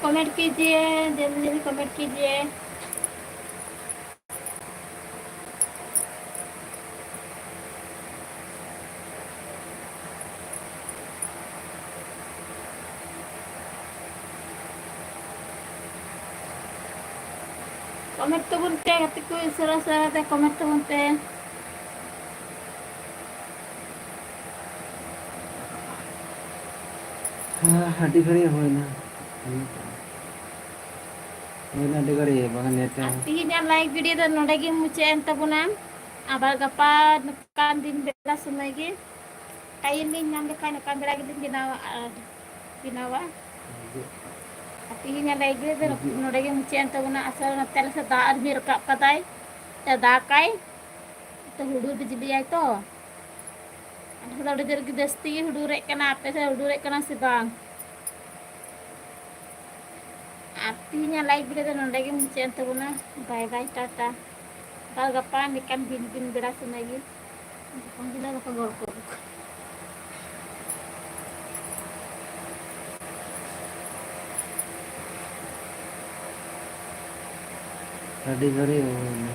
कमेंट कीजिए, जल्दी जल्दी कमेंट कीजिए। ᱠᱚᱢᱮᱱᱴ ᱛᱟᱵᱚᱱ ᱯᱮ ᱜᱟᱛᱮ ᱠᱚ, ᱩᱥᱟᱹᱨᱟ ᱩᱥᱟᱹᱨᱟ ᱛᱮ ᱠᱚᱢᱮᱱᱴ ᱛᱟᱵᱚᱱ ᱯᱮ᱾ ᱟᱹᱰᱤ ᱜᱷᱟᱹᱲᱤᱡ ᱦᱩᱭᱱᱟ᱾ ᱦᱩᱭᱱᱟ ᱟᱹᱰᱤ ᱜᱷᱟᱹᱲᱤᱡ, ᱵᱟᱝ ᱱᱮᱴ ᱮ ᱟᱨ ᱛᱤᱦᱤᱧᱟᱜ ᱞᱟᱭᱤᱵᱷ ᱵᱷᱤᱰᱤᱭᱳ ᱫᱚ ᱱᱚᱰᱮ ᱜᱮ ᱢᱩᱪᱟᱹᱫ ᱮᱱ ᱛᱟᱵᱚᱱᱟ᱾ ᱟᱵᱟᱨ ᱜᱟᱯᱟ ᱱᱚᱝᱠᱟᱱ ᱫᱤᱱ ᱵᱮᱲᱟ ᱥᱚᱢᱚᱭ ᱜᱮ ᱴᱟᱭᱤᱢ ᱞᱤᱧ ᱧᱟᱢ ᱞᱮᱠᱷᱟᱱ ᱱᱚᱝᱠᱟᱱ ᱵᱮᱲᱟ ᱜᱮᱞᱤᱧ ᱵᱮᱱᱟᱣᱟ ᱟᱨ ᱵᱮᱱᱟᱣᱟ᱾ ᱟᱨ ᱛᱤᱦᱤᱧᱟᱜ ᱞᱟᱭᱤᱵᱷ ᱵᱷᱤᱰᱤᱭᱳ ᱫᱚ ᱱᱚᱰᱮ ᱜᱮ ᱢᱩᱪᱟᱹᱫ ᱮᱱ ᱛᱟᱵᱚᱱᱟ᱾ ᱟᱥᱚᱞ ᱱᱚᱛᱮ ᱟᱞᱮ ᱥᱮᱫ ᱫᱟᱜ ᱨᱤᱢᱤᱞ ᱨᱟᱠᱟᱵ ᱠᱟᱫᱟᱭ, ᱛᱮ ᱫᱟᱜᱟᱭ, ᱛᱚ ᱦᱩᱰᱩᱨ ᱵᱤᱡᱽᱞᱤᱭᱟᱭ ᱛᱚ᱾ ᱟᱞᱮ ᱥᱮᱫ ᱫᱚ ᱟᱹᱰᱤ ᱡᱳᱨ ᱜᱮ ᱡᱟᱹᱥᱛᱤ ᱜᱮ ᱦᱩᱰᱩᱨᱮᱫ ᱠᱟᱱᱟ᱾ ᱟᱯᱮ ᱥᱮᱫ ᱦᱩᱰᱩᱨᱮᱫ ᱠᱟᱱᱟ ᱥᱮ ᱵᱟᱝ? ᱟᱨ ᱛᱤᱦᱤᱧᱟᱜ ᱞᱟᱭᱤᱵᱷ ᱵᱷᱤᱰᱤᱭᱳ ᱫᱚ ᱱᱚᱰᱮ ᱜᱮ ᱢᱩᱪᱟᱹᱫ ᱮᱱ ᱛᱟᱵᱚᱱᱟ᱾ ᱵᱟᱭ ᱵᱟᱭ, ᱴᱟᱴᱟ᱾ ᱟᱨ ᱜᱟᱯᱟ ᱱᱤᱠᱟᱱ ᱫᱤᱱ ᱫᱤᱱ ᱵᱮᱲᱟ ᱥᱚᱢᱚᱭ ᱜᱮ ᱡᱚᱠᱷᱚᱱ ᱜᱮ ᱵᱟᱠᱚ ᱜᱚᱲ ᱠᱚ ᱩᱰᱩᱠ᱾ ᱟᱹᱰᱤ ᱜᱷᱟᱹᱲᱤᱡ ᱦᱩᱭᱱᱟ᱾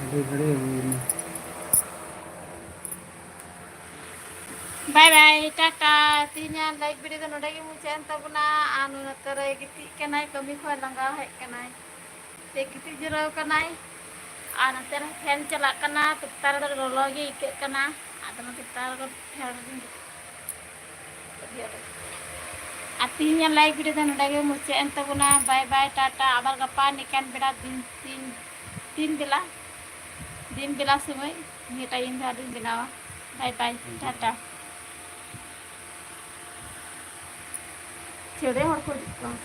ᱟᱹᱰᱤ ᱜᱷᱟᱹᱲᱤᱡ ᱦᱩᱭᱱᱟ᱾ ᱵᱟᱭ ᱵᱟᱭ, ᱴᱟᱴᱟ᱾ ᱛᱤᱦᱤᱧᱟᱜ ᱞᱟᱭᱤᱵᱷ ᱵᱷᱤᱰᱤᱭᱳ ᱫᱚ ᱱᱚᱰᱮ ᱜᱮ ᱢᱩᱪᱟᱹᱫ ᱮᱱ ᱛᱟᱵᱚᱱᱟ᱾ ᱟᱨ ᱱᱚᱛᱮ ᱨᱮ ᱜᱤᱛᱤᱡ ᱠᱟᱱᱟᱭ, ᱠᱟᱹᱢᱤ ᱠᱷᱚᱱ ᱞᱟᱸᱜᱟ ᱦᱮᱡ ᱠᱟᱱᱟᱭ, ᱛᱮ ᱜᱤᱛᱤᱡ ᱡᱤᱨᱟᱹᱣ ᱠᱟᱱᱟᱭ᱾ ᱟᱨ ᱱᱚᱛᱮ ᱨᱮ ᱯᱷᱮᱱ ᱪᱟᱞᱟᱜ ᱠᱟᱱᱟ, ᱪᱮᱛᱟᱱ ᱨᱮ ᱞᱚᱞᱚ ᱜᱮ ᱟᱹᱭᱠᱟᱹᱜ ᱠᱟᱱᱟ᱾ ᱟᱫᱚ ᱚᱱᱟ ᱪᱮᱛᱟᱱ ᱨᱮ ᱯᱷᱮᱱ ᱨᱮ ᱟᱨ ᱛᱤᱦᱤᱧᱟᱜ ᱞᱟᱭᱤᱵᱷ ᱵᱷᱤᱰᱤᱭᱳ ᱫᱚ ᱱᱚᱰᱮ ᱜᱮ ᱢᱩᱪᱟᱹᱫ ᱮᱱ ᱛᱟᱵᱚᱱᱟ᱾ ᱵᱟᱭ ᱵᱟᱭ, ᱴᱟᱴᱟ᱾ ᱟᱵᱟᱨ ᱜᱟᱯᱟ ᱱᱤᱠᱟᱱ ᱵᱮᱲᱟ ᱫᱤᱱ, ᱫᱤᱱ, ᱫᱤᱱ ᱵᱮᱞᱟ, ᱫᱤᱱ ᱵᱮᱞᱟ ᱥᱚᱢᱚᱭ ᱱᱤᱭᱟᱹ ᱴᱟᱭᱤᱢ ᱫᱚ ᱟᱨᱤᱧ ᱵᱮᱱᱟᱣᱟ᱾ ᱵᱟᱭ ᱵᱟᱭ, ᱴᱟᱴᱟ᱾ ᱪᱮᱬᱮ ᱦᱚᱲ ᱠᱚ ᱦᱤᱡᱩᱜ ᱠᱟᱱᱟ᱾